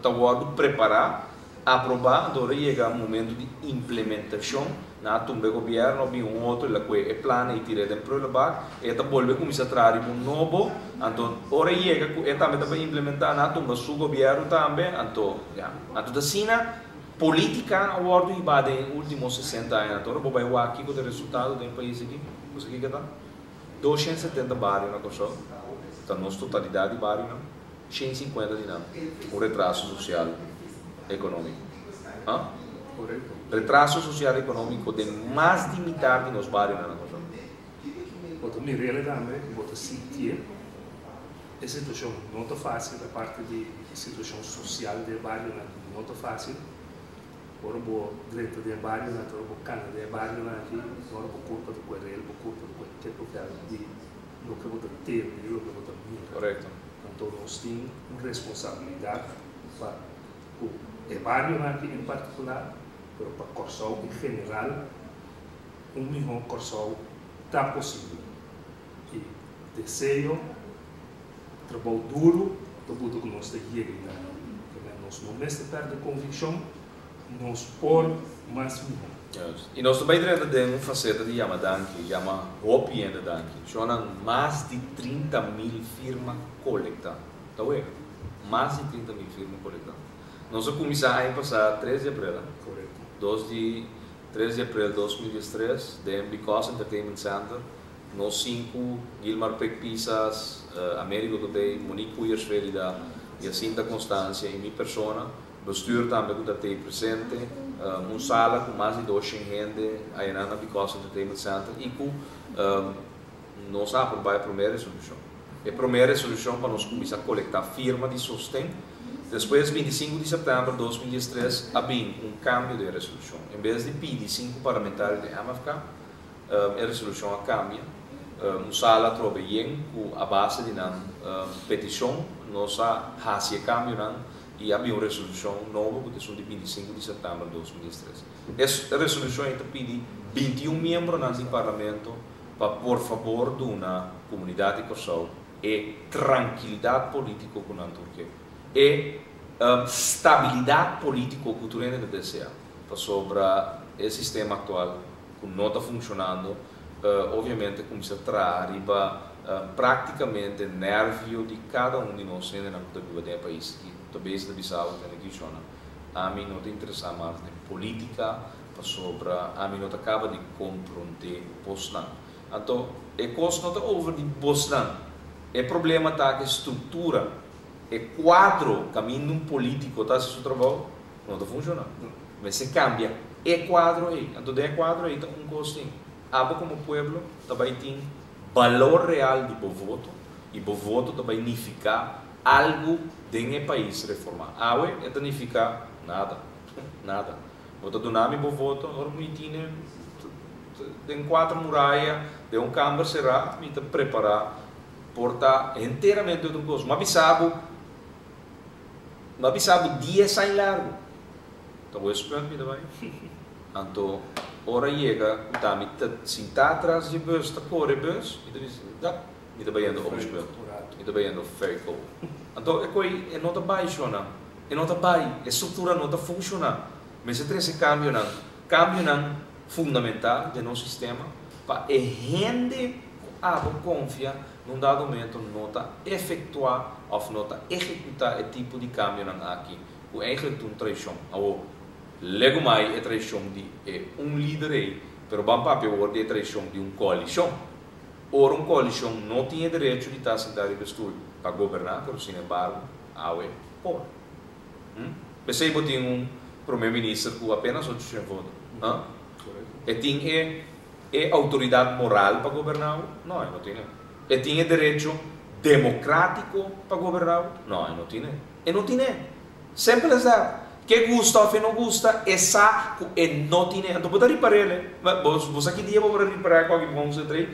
ta wòrdu prepará Aprobá, anto ora yega momento di implementashon, nan a tumba e gobièrnu, a bin un otro, el a kue e plan ei tir'é den prullenbak, e ta bolbe kuminsá traha riba un nobo, anto ora yega ku e tambe ta bai implementá, nan a tumba su gobièrnu tambe, anto ya. Anto ta asina polítika a wòrdu hibá den e último 60 aña, anto ora bo bai wak kiko ta e resultado den e pais aki, bo sa kiko ta? 270 bario na Kòrsou, ta nos totalidat di barionan. 150 di nan un retraso sosial ekonómiko. Ha? Korekto. Retraso sosial ekonómiko den mas di mitar di nos barionan na Kòrsou. Bo ta mir'el tambe, bo ta sintié. E situashon no ta fásil, aparte di e situashon sosial den e barionan no ta fásil. Ora bo drenta den e barionan aki, ora bo kana den e barionan aki, ora bo kurpa ta kue rel, bo kurpa ta kue kepel di loke bo ta tende i loke bo ta mira. Korekto. Anto nos tin un responsabilidat pa ku e barionan aki en partikular, pero pa Kòrsou en general, un mihó Kòrsou ta posibel. I deseo, trabou duru ta buta ku nos ta yega i nan. Nos no mester pèrdè konvikshon. Nos por mas mihó. Juist. I nos ta bai drenta den un faseta di yama danki, yama hopi hende danki. Shonnan mas di 30.000 firma kolektá. Ta wega. Mas di 30.000 firma kolektá. Nos a kuminsá aña pasá 3 di aprel, a? Korekto. Dos di 3 di aprel 2013 den Because Entertainment Center, nos sinku, Gilmar Pek Pisas, Amerigo Tobey, Monique Poeiers Felida, Jacinta Constancia i mi persona, Bestuur tambe ku ta tei presente, un sala ku mas di 200 hende ayanan na Because Entertainment Center i ku nos a aprobá e promé resolushon. E promé resolushon pa nos kuminsá kolektá firma di sosten. Despues, 25 di sèptèmber 2013, a bin un kambio den e resolushon. En bes di pidi sinku parlamentario di MFK, e resolushon a kambia. Un sala atrobe yen ku a base di nan petishon nos a hasi e kambionan i a bin un resolushon nobo ku ta esun di 25 di sèptèmber 2013. E resolushon ei ta pidi 21 miembronan di parlamento pa por fabor duna komunidat di Kòrsou e trankilidat polítiko ku nan tur ke, e stabilidat polítiko ku tur hende ta deseá, pasobra e sistema aktual ku no ta funshonando obviamente kuminsá traha riba práktikamente nèrvio di kada un di nos hendenan ku ta biba den e pais aki. Ta bezig ta bisa bo tene kishonnan. Ami no ta interesá mas den polítika pasobra ami no ta kaba di komprondé bosnan. Anto e kos no ta over di bosnan. E problema ta ku e struktura, e kuadro kaminda un polítiko ta hasi su trabou no ta funshoná. Mester kambia e kuadro ei. Anto den e kuadro ei ta un kos tin. Abo komo pueblo ta bai tin balor real di bo voto i bo voto ta bai nifiká algu den e pais reformá. Awe e ta nifiká nada. Nada. Bo ta duna mi bo voto, ora mi tine den kuater muraya, den un kamber será, mi ta prepará por ta henteramente otro kos. M'a bisa bo, m'a bisa bo dies aña largu. Ta Westpunt mi ta bai. Anto ora yega ku ta mi ta sintá atras di bus, ta kore bus, mi ta bisa, da, mi ta bayendo Oostpunt, mi ta bayendo Ferrykoop. Anto e koi e no ta bai shona, e no ta bai, e struktura no ta funshoná. Mester trese kambionan, kambionan fundamental den nos sistema pa e hende ku abo konfia na un dado momento no ta efektuá òf no ta ehekutá e tipo di kambionan aki ku eigentlik ta un traishon. Awor, legumai e traishon di e un lider ei, pero ban papia awor di e traishon di un koalishon. Ora un koalishon no tin e derecho di ta sintá riba e stul pa goberná, pero sinembargo awe por. Hm? P'esei bo tin un prome minister ku apenas 800 voto. Huh? E tin e e outoridat moral pa goberná awe? No, e no tin e. E tin e derecho demokrátiko pa goberná awe? No, e no tin e. E no tin e. Simple as that. Ke gusta òf e no gusta, e sa ku e no tin e. Anto bo ta ripar'el e. Bo bo sa ki dia bo por a ripará ku aki bon se trei?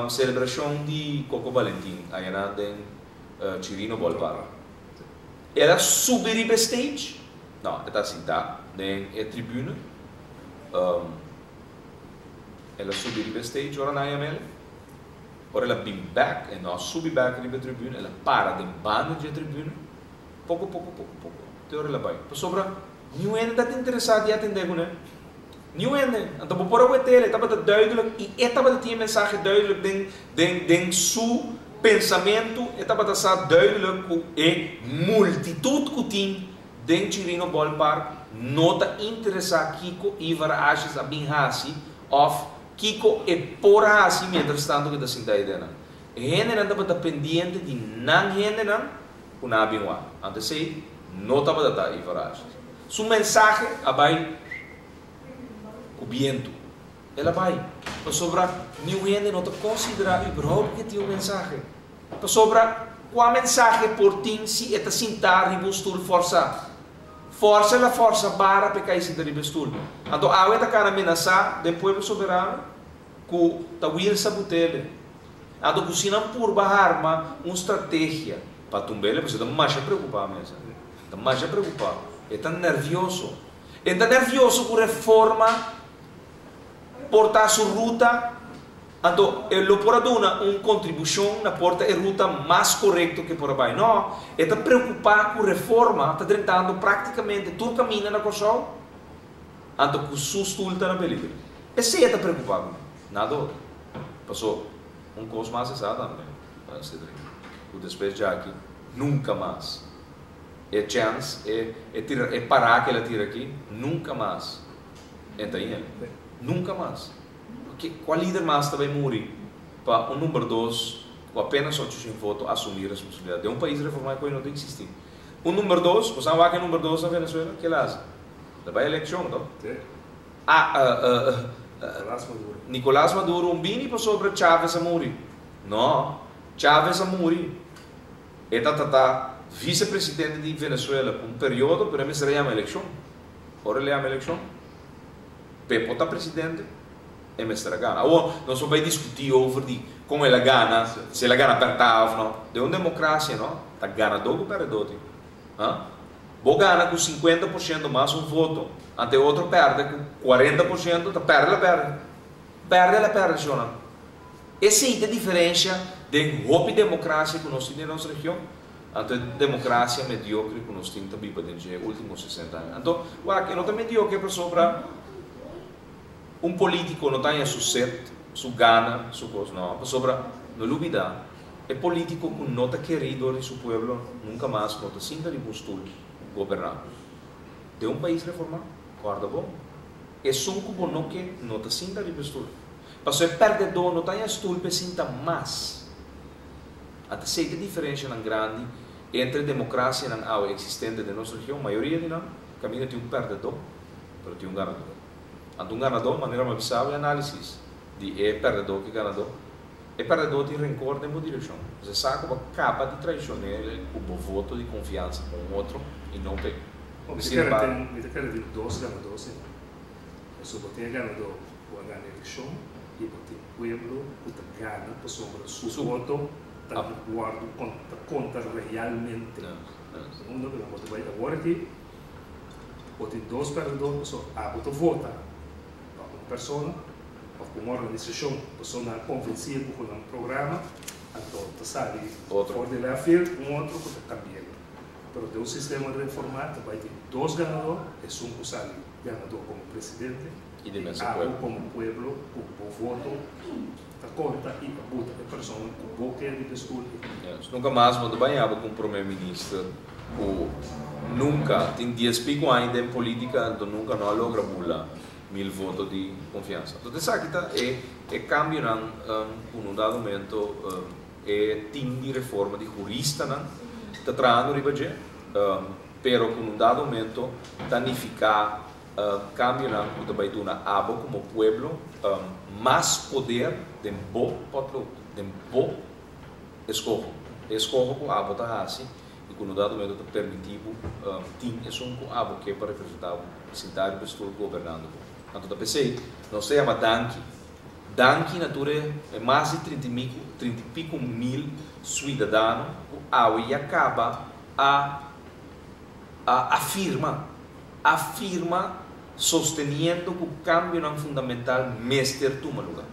Selebrashon di Coco Valentin ayanan den Chirino Ballpark. El a subi riba e stage? No, e ta sintá den e tribune. El a subi riba e stage ora nan a yam'el. Ora el a bin bek, e no a subi bek riba e tribune, el a para den banda dje tribune. Poko, poko, poko, poko, te ora el a bai. Pasobra niun hende ta interesá di atendé kuné. Niun hende. Anto bo por a wet'el, e tabata duidelijk i e tabata tin e mensahe duidelijk den, den, den su pensamentu. E tabata sa duidelijk ku e multitut ku tin den Chirino Ballpark no ta interesá kiko Ivar Asjes a bin hasi òf kiko e por hasi mientras tanto ku e ta sinta ei den nan. E hendenan tabata pendiente di nan hendenan ku nan a bin wak. Anto esei no tabata ta Ivar Asjes. Su mensahe a bai ku bientu. El a bai pasobra niun hende no ta konsiderá überhaupt ku e tin un mensahe. Pasobra kua mensahe por tin si e ta sintá riba un stul fòrsá? Fòrsa el a fòrsa bara pa e kai sinta riba e stul. Anto awe ta kana menasá den Pueblo Soberano ku ta Wilsa Butele. Anto ku si nan purba harma un strategia pa tumb'el, pasobra e ta masha preokupá mes. E ta masha preokupá. E ta nèrvioso. E ta nervioso ku reforma por ta su ruta, anto e lo por a duna un kontribushon na por ta e ruta mas korekto ku e por a bai. No, e ta preokupá ku reforma ta drentando praktikamente tur kaminda na Kòrsou. Anto ku su stul ta na peligro. Esei e ta preokupá ku mi, nada otro. Paso, un kos mas e sa tambe, Cedric, ku despues djaki nunka mas e chèns, e e tira, e pará ku el a tira aki, nunka mas e ta in el. Nunka mas. Ke, kua lider mas ta bai muri pa un number dos ku apenas 800 voto asumí responsabilidat? Den un pais reformá e kos no ta eksistí. Un number dos, bo sa wak e number dos na Venezuela? Ke el a hasi? El a bai elekshon, to? Ah, Nicolás Maduro. Nicolás Maduro un bini pasobra Chávez a muri. No, Chávez a muri. E ta ta vicepresidente di Venezuela pa un periodo, pero e mester a yama elekshon. Ora el a yama elekshon, p'e por ta presidente, e mester a gana. Awor, nos por bai diskutí over di kon el a gana, si el a gana pèrtá òf no. Den un demokrasia, no, ta ganadó ku pèrdedó tin. Ha? Bo gana ku 50% mas un voto, ante e otro pèrdè ku 40%, ta pèrdè el a pèrdè. Pèrdè el a pèrdè, shonnan. Esei ta e diferensha den hopi demokrasia ku nos tin den nos region, anto e demokrasia mediokre ku nos tin ta biba den dje ultimo 60 aña. Anto, wak, e no ta mediokre pasobra un polítiko no ta haña su set, su gana, su kos, no, pasobra no lubidá, e polítiko ku no ta kerí dor di su pueblo nunka mas no ta sinta riba un stul goberná. Den un pais reformá, kòrda bon, esun ku bo no ke no ta sinta riba e stul. Pasobra e pèrdedó no ta haña stul pa e sinta mas. A ta esei ta e diferenshanan grandi entre demokrasianan awe eksistente den nos region, mayoria di nan kaminda tin un pèrdedó, pero tin un ganadó. Anto un ganadó, manera mi a bisa awe análisis di e pèrdedó ku e ganadó, e pèrdedó tin renkor den bo direkshon. Pasobra e sa ku bo a kaba di traishon'é ku bo voto di konfiansa pa un otro i no p'e. Mi ta kere tin, mi ta kere tin dos ganadó si no. Pasobra bo tin e ganadó ku a gana elekshon i bo tin pueblo ku ta gana pasobra su voto ta wòrdu ta konta realmente. Segundo, bo ta bai awor aki. Bo tin dos pèrdedó pasobra abo ta vota pa un persona òf pa un organisashon, pasobra nan a konvensí bo ku nan programa, anto ta sali for di left field un otro ku ta kambi'é. Pero den un sistema reformá ta bai tin dos ganadó, esun ku sali ganadó komo presidente i abo komo pueblo ku bo voto ta konta i a buta e persona ku bo ke riba e stul. Nunka mas bo ta bai abo ku un prome minister ku nunka tin dies pico aña den politica anto nunka no a logra bula 1000 voto di confiansa. Entonces esaki ta e e cambionan ku na un dado momento e team di reforma di huristanan ta trahando riba dje, pero ku na un dado momento ta nifica cambionan ku ta bai duna abo como pueblo mas poder den bo potlood, den bo eskoho. E eskoho ku abo ta hasi i ku no dado momento ta permití bo tin esun ku abo ke pa representá bo, sintá riba e stul gobernando bo. Anto ta p'esei nos ta yama danki. Danki na tur e mas di trinta i miku, trinta i piku mil suidadano ku awe ya kaba a a afirma, afirma sosteniendo ku kambionan fundamental mester tuma lugá.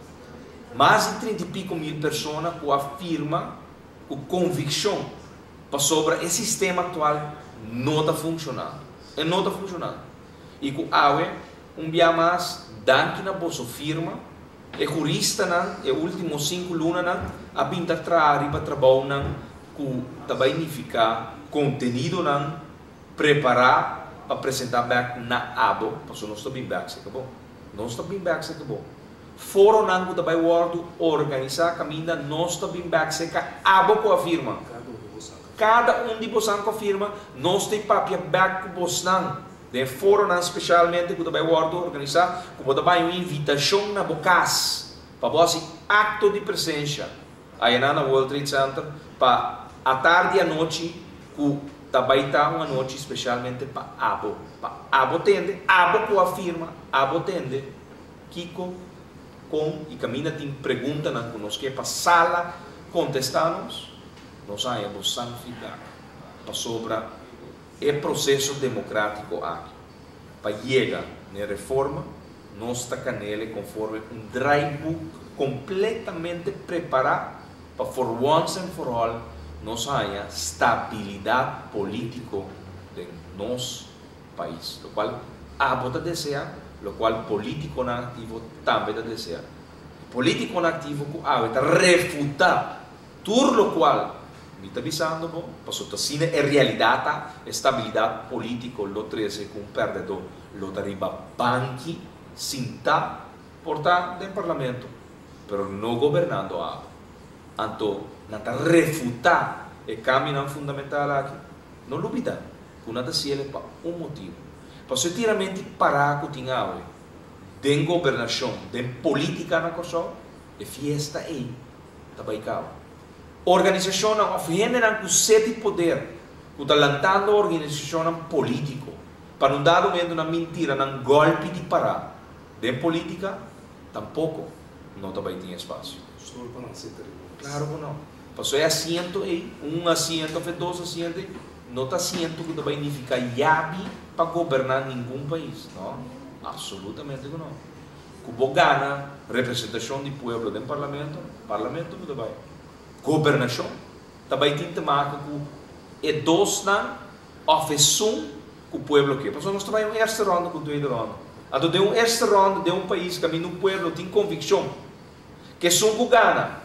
Mas di trinta i piku mil persona ku a firma ku konvikshon pasobra e sistema aktual no ta funshonando. E no ta funshonando. I ku awe, un bia mas, danki na boso firma, e huristanan e último sinku lunanan a bin ta traha riba trabounan ku ta bai nifiká kontenidonan prepará pa presentá bèk na abo, pasobra nos ta bin bèk serka bo. Nos ta bin bèk serka bo. Foronan ku ta bai wòrdu organisá kaminda nos ta bin bèk serka abo ku a firma. Kada un di bosan ku a firma, nos ta papia bèk ku bosnan den e foronan spesialmente ku ta bai wòrdu organisá, ku bo ta bai un invitashon na bo kas pa bo hasi akto di presensha ayanan na World Trade Center pa atardi anochi ku ta bai ta un anochi spesialmente pa abo, pa abo tende, abo ku a firma, abo tende. Kiko, kon i kaminda tin preguntanan ku nos ke pa sala kontestá nos, nos haña bo san feedback pasobra e proseso demokrátiko aki pa yega n'e reforma nos ta kanele konforme un draaiboek kompletamente prepará pa for once and for all nos haña stabilidat polítiko den nos pais, lokual abo ta deseá. Lokual polítikonan aktivo tambe ta deseá. Polítikonan aktivo ku awe ta refutá tur lokual mi ta bisando bo, pasobra ta asina e realidat ta, e stabilidat polítiko lo trese ku un pèrdèdó lo ta riba banki sintá por ta den parlamento, pero no gobernando abo. Anto nan ta refutá e kambionan fundamental aki. No lubidá ku nan ta hasiel pa un motibu. Pasobra e tiramenti pará ku tin awe den gobernashon, den polítika na Kòrsou, e fiesta ei ta bai kaba. Organisashonnan òf hendenan ku set di poder ku ta lantando organisashonnan polítiko pa nun dado momento nan mintira nan gòlpi di pará den polítika, tampoko no ta bai tin espasio. Solo pa nan sinta riba un. Klaro ku no. Pasobra e asiento ei, un asiento òf e dos asiento ei, no ta asiento ku ta bai nifiká yabi pa goberná ningun pais. No, absolutamente ku no. Ku bo gana representashon di pueblo den parlamento, parlamento ku ta bai. Gobernashon ta bai tin te maka ku e dosnan òf esun ku pueblo ke. Pasobra nos ta bai un eerste ronde ku un tweede ronde. Anto den un eerste ronde den un pais kaminda un pueblo tin konvikshon ku esun ku gana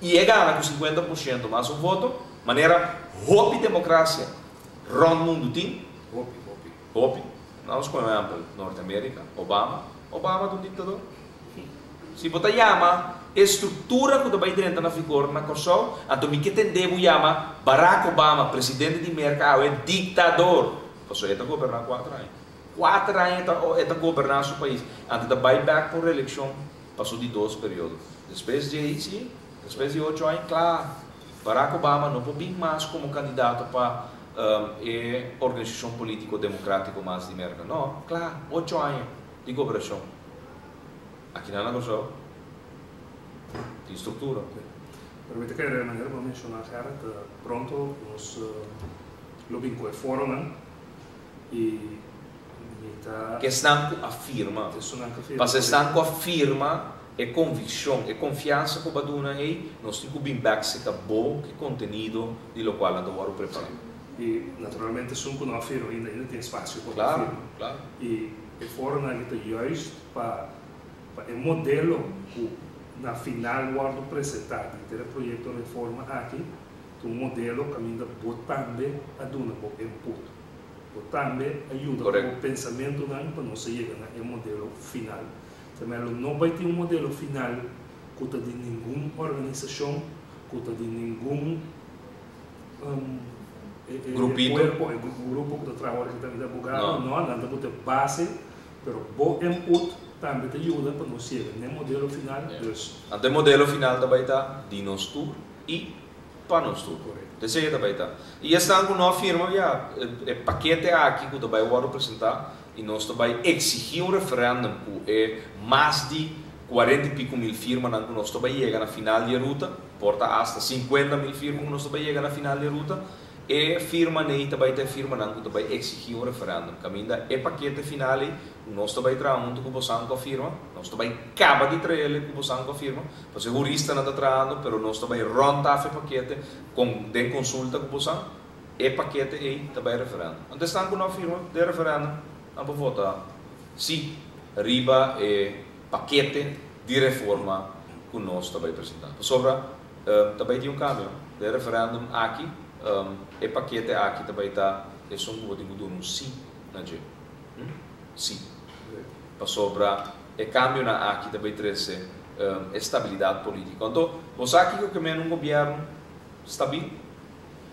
i e gana ku 50% mas un voto, manera hopi demokrasia rònt mundu tin. Hopi, hopi. Hopi. Nos kono ehèmpel Norte Amerika, Obama. Obama ta un diktador. Si bo ta yama e struktura ku ta bai drenta na vigor na Kòrsou, anto mi ke tende bo yama Barack Obama, presidente di Merka awe, diktador. Pasobra e ta goberná kuater aña. Kuater aña e ta e ta goberná su pais. Anto e ta bai bèk pa un reelekshon pa su di dos periodo. Despues di ei si, despues di ocho aña, kla, Barack Obama no por bin mas komo kandidato pa e organisashon polítiko demokrátiko mas di Merka. No, kla, ocho aña di goberashon. Akinan na Kòrsou tin struktura. Pero mi ta kere manera bo a menshoná Gerrit, pronto nos lo bin ku e foronan i mi ta. Ku esnan ku a firma. Esnan ku a firma. Pasobra esnan ku a firma e konvikshon, e konfiansa ku bo a duna ei, nos tin ku bin bèk seka bo ku e kontenido di lokual nan ta wòrdu prepará. I naturalmente esun ku no a firma ainda, ainda tin espasio pa bo firma. Klaro, klaro. I e foronan aki ta juist pa pa e modelo ku na final wòrdu presentá di henter e proyekto reforma aki ta un modelo kaminda bo tambe a duna bo input, bo tambe a yuda ku bo pensamentunan pa nos a yega na e modelo final. Termijn lo no bai tin un modelo final ku ta di ningun organisashon, ku ta di ningun e kuerpo, e grupo ku ta traha ora ki ta bira abogado. No, nan ta put e base, pero bo input tambe ta yuda pa nos yega n'e modelo final. Dus. Anto e modelo final ta bai ta di nos tur i pa nos tur. Esei ta bai ta. I esnan ku no a firma ya, e pakete aki ku ta bai wòrdu presentá I nos ta bai exigí un referendum cu e mas di cuarenta y pico mil firmanan cu nos ta bai yega na final di e ruta, por ta hasta 50.000 firma cu nos ta bai yega na final di e ruta, e firmaney ta bai ta e firmanan cu ta bai exigí un referendum. Caminda e pakete final ey cu nos ta bai traha hunto cu bosan cu a firma, nos ta bai caba di traele cu bosan cu a firma, pasobra e huristanan ta trahando, pero nos ta bai rond af e pakete con den consulta cu bosan. E pakete ei ta bai referendum. Anto esnan ku no a firma den referendum nan por vota si riba e pakete di reforma ku nos ta bai presenta. Pasobra ta bai tin un kambio den referendum aki, e pakete aki ta bai ta esun ku bo tin ku duna un si na dje. Si. Pasobra e kambionan aki ta bai trese e stabilidat politiko. Anto bo sa kiko ke men un gobièrnu stabil?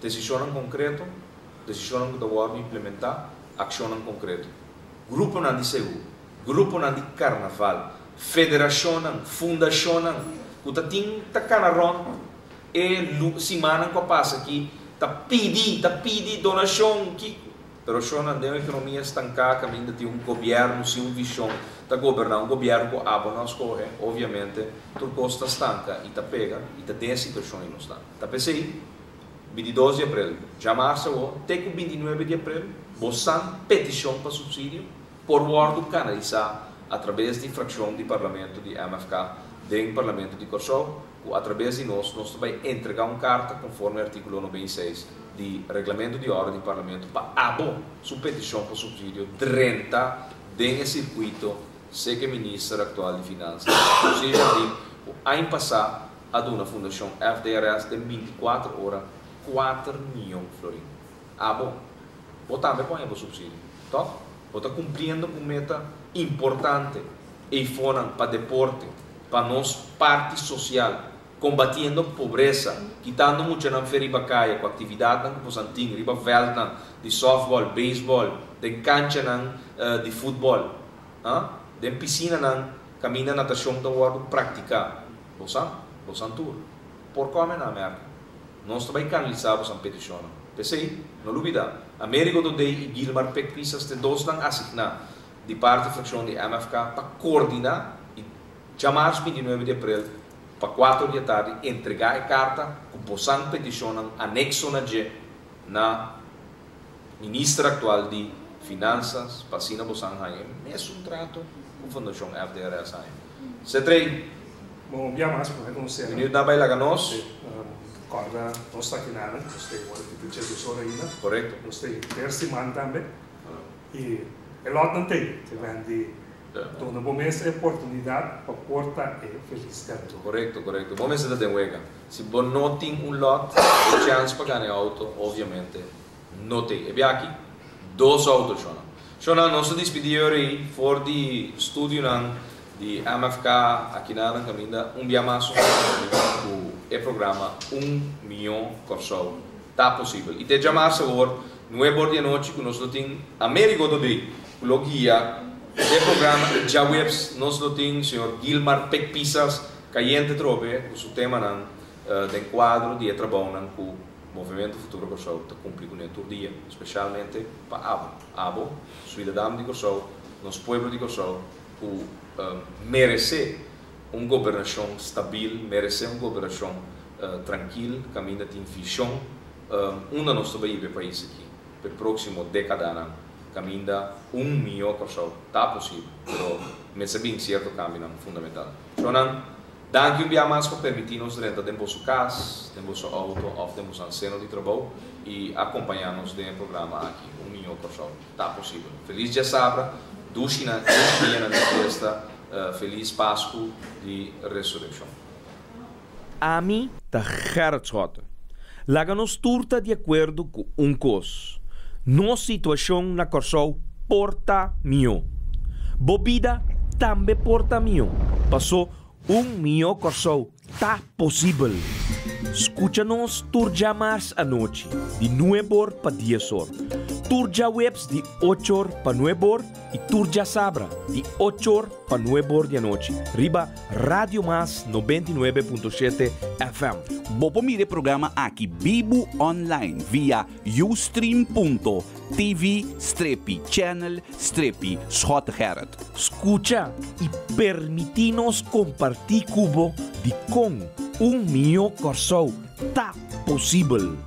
Desishonnan konkreto, desishonnan ku ta wòrdu implementá, akshonnan konkreto. Gruponan di seú, gruponan di karnaval, federashonnan, fundashonnan ku ta tin ta kana rònt e simannan ku a pasa aki ta pidi, ta pidi donashon, kiko. Pero shonnan den un ekonomia stanká kaminda tin un gobièrnu sin un vishon ta goberná, un gobièrnu ku abo no a skohe, obviamente tur kos ta stanka i ta pega i ta den e situashon ei nos ta. Ta p'esei, 22 di aprel, djamarsa awor te ku 29 di aprel, bo san petishon pa supsidio por wòrdu kanalisá atrabes di frakshon di parlamento di MFK den Parlamento di Kòrsou, ku atrabes di nos, nos ta bai entregá un karta konforme artíkulo 96 di Reglamento di Òrde di Parlamento pa abo su petishon pa supsidio drenta. den e sirkuito serka e minister aktual di Finansa, José Jardim, ku aña pasá a duna Fundashon FDRS den 24 ora 4 mion florin. Abo, bo tambe por haña bo supsidio, tòg? Bo ta kumpliendo ku un meta importante, eifonan pa deporte, pa nos parti sosial, kombatiendo pobresa, kitando muchanan fe riba kaya ku aktividatnan ku bosan tin riba vèltnan di sòftbòl, beisbòl, den kanchanan di futbòl, den pisinanan kaminda natashon ta wòrdu praktiká. Bosan, bosan tur, por kòme na Merka. Nos ta bai kanalisá bosan petishonnan. P'esei, no lubidá, Amerigo Dodey i Gilmar Pek Pisas t'e dosnan asigná di parti frakshon di MFK pa koordiná i djamars 29 di aprel pa kuater di atardi entregá e karta ku bosan petishonnan anekso na dje na Minister aktual di Finansas pa asina bosan haña e mesun trato ku Fundashon FDRS haña. Setrey. Bon, un bia mas promé ku nos sera. Minuut na bai laga nos. Sí. Kòrda nos ta aki nada. Nos ta igual ki ta djes ora ainda. Korekto. Nos ta henter siman tambe. I e lòtnan ta ei. Te wèndi duna bo mes e oportunidat pa por ta e felis ganadó. Korekto, korekto. Bo mester ta den wega. Si bo no tin un lòt, e chèns pa gana e outo obviamente no t'ei. E biaha aki, dos outo, shona. Shona, nos ta dispidí ora ei for di studionan di MFK akinan kaminda un bia mas un ku e programa Un Mion Kòrsou ta posibel. I te djamarsa awor nuebe or di anochi ku nos lo tin Amerigo Dodé ku lo guia e programa i djaweps nos lo tin señor Gilmar Pek Pisas kayente trobe ku su temanan den kuadro di e trabounan ku Movementu Futuro Kòrsou ta kumpli kuné tur dia, spesialmente pa abo, abo suidadano di Kòrsou, nos pueblo di Kòrsou ku meresé un gobernashon stabil, meresé un gobernashon trankil kaminda tin vishon unda nos ta bai hiba e pais aki pa e próksimo dékadanan kaminda un mihó Kòrsou ta posibel, pero mester bin sierto kambionan fundamental. Shownan, danki un bia mas pa permití nos drenta den boso kas, den boso outo òf den boso anseno di trabou i akompañá nos den e programa aki, Un Mihó Kòrsou Ta Posibel. Felis djasabra, dushi na dushi dianan di fiesta, felis Pasku di Resurekshon. Ami ta Gerrit Schotte. Laga nos tur ta di akuerdo ku un kos, nos situashon na Kòrsou por ta mihó. Bo bida tambe por ta mihó, pasó un mihó Kòrsou ta posibel. Skucha nos tur djamars anochi di nueb'or pa dies'or, tur djaweps di och'or pa nueb'or i tur djasabra di och'or pa nueb'or di anochi riba Radio Mas 99.7 FM. Bo por mira e programa aki bibu online via ustream.tv strepi channel strepi Schottegerrit. Skucha i permití nos kompartí ku bo dikon un mihó Kòrsou ta posibel.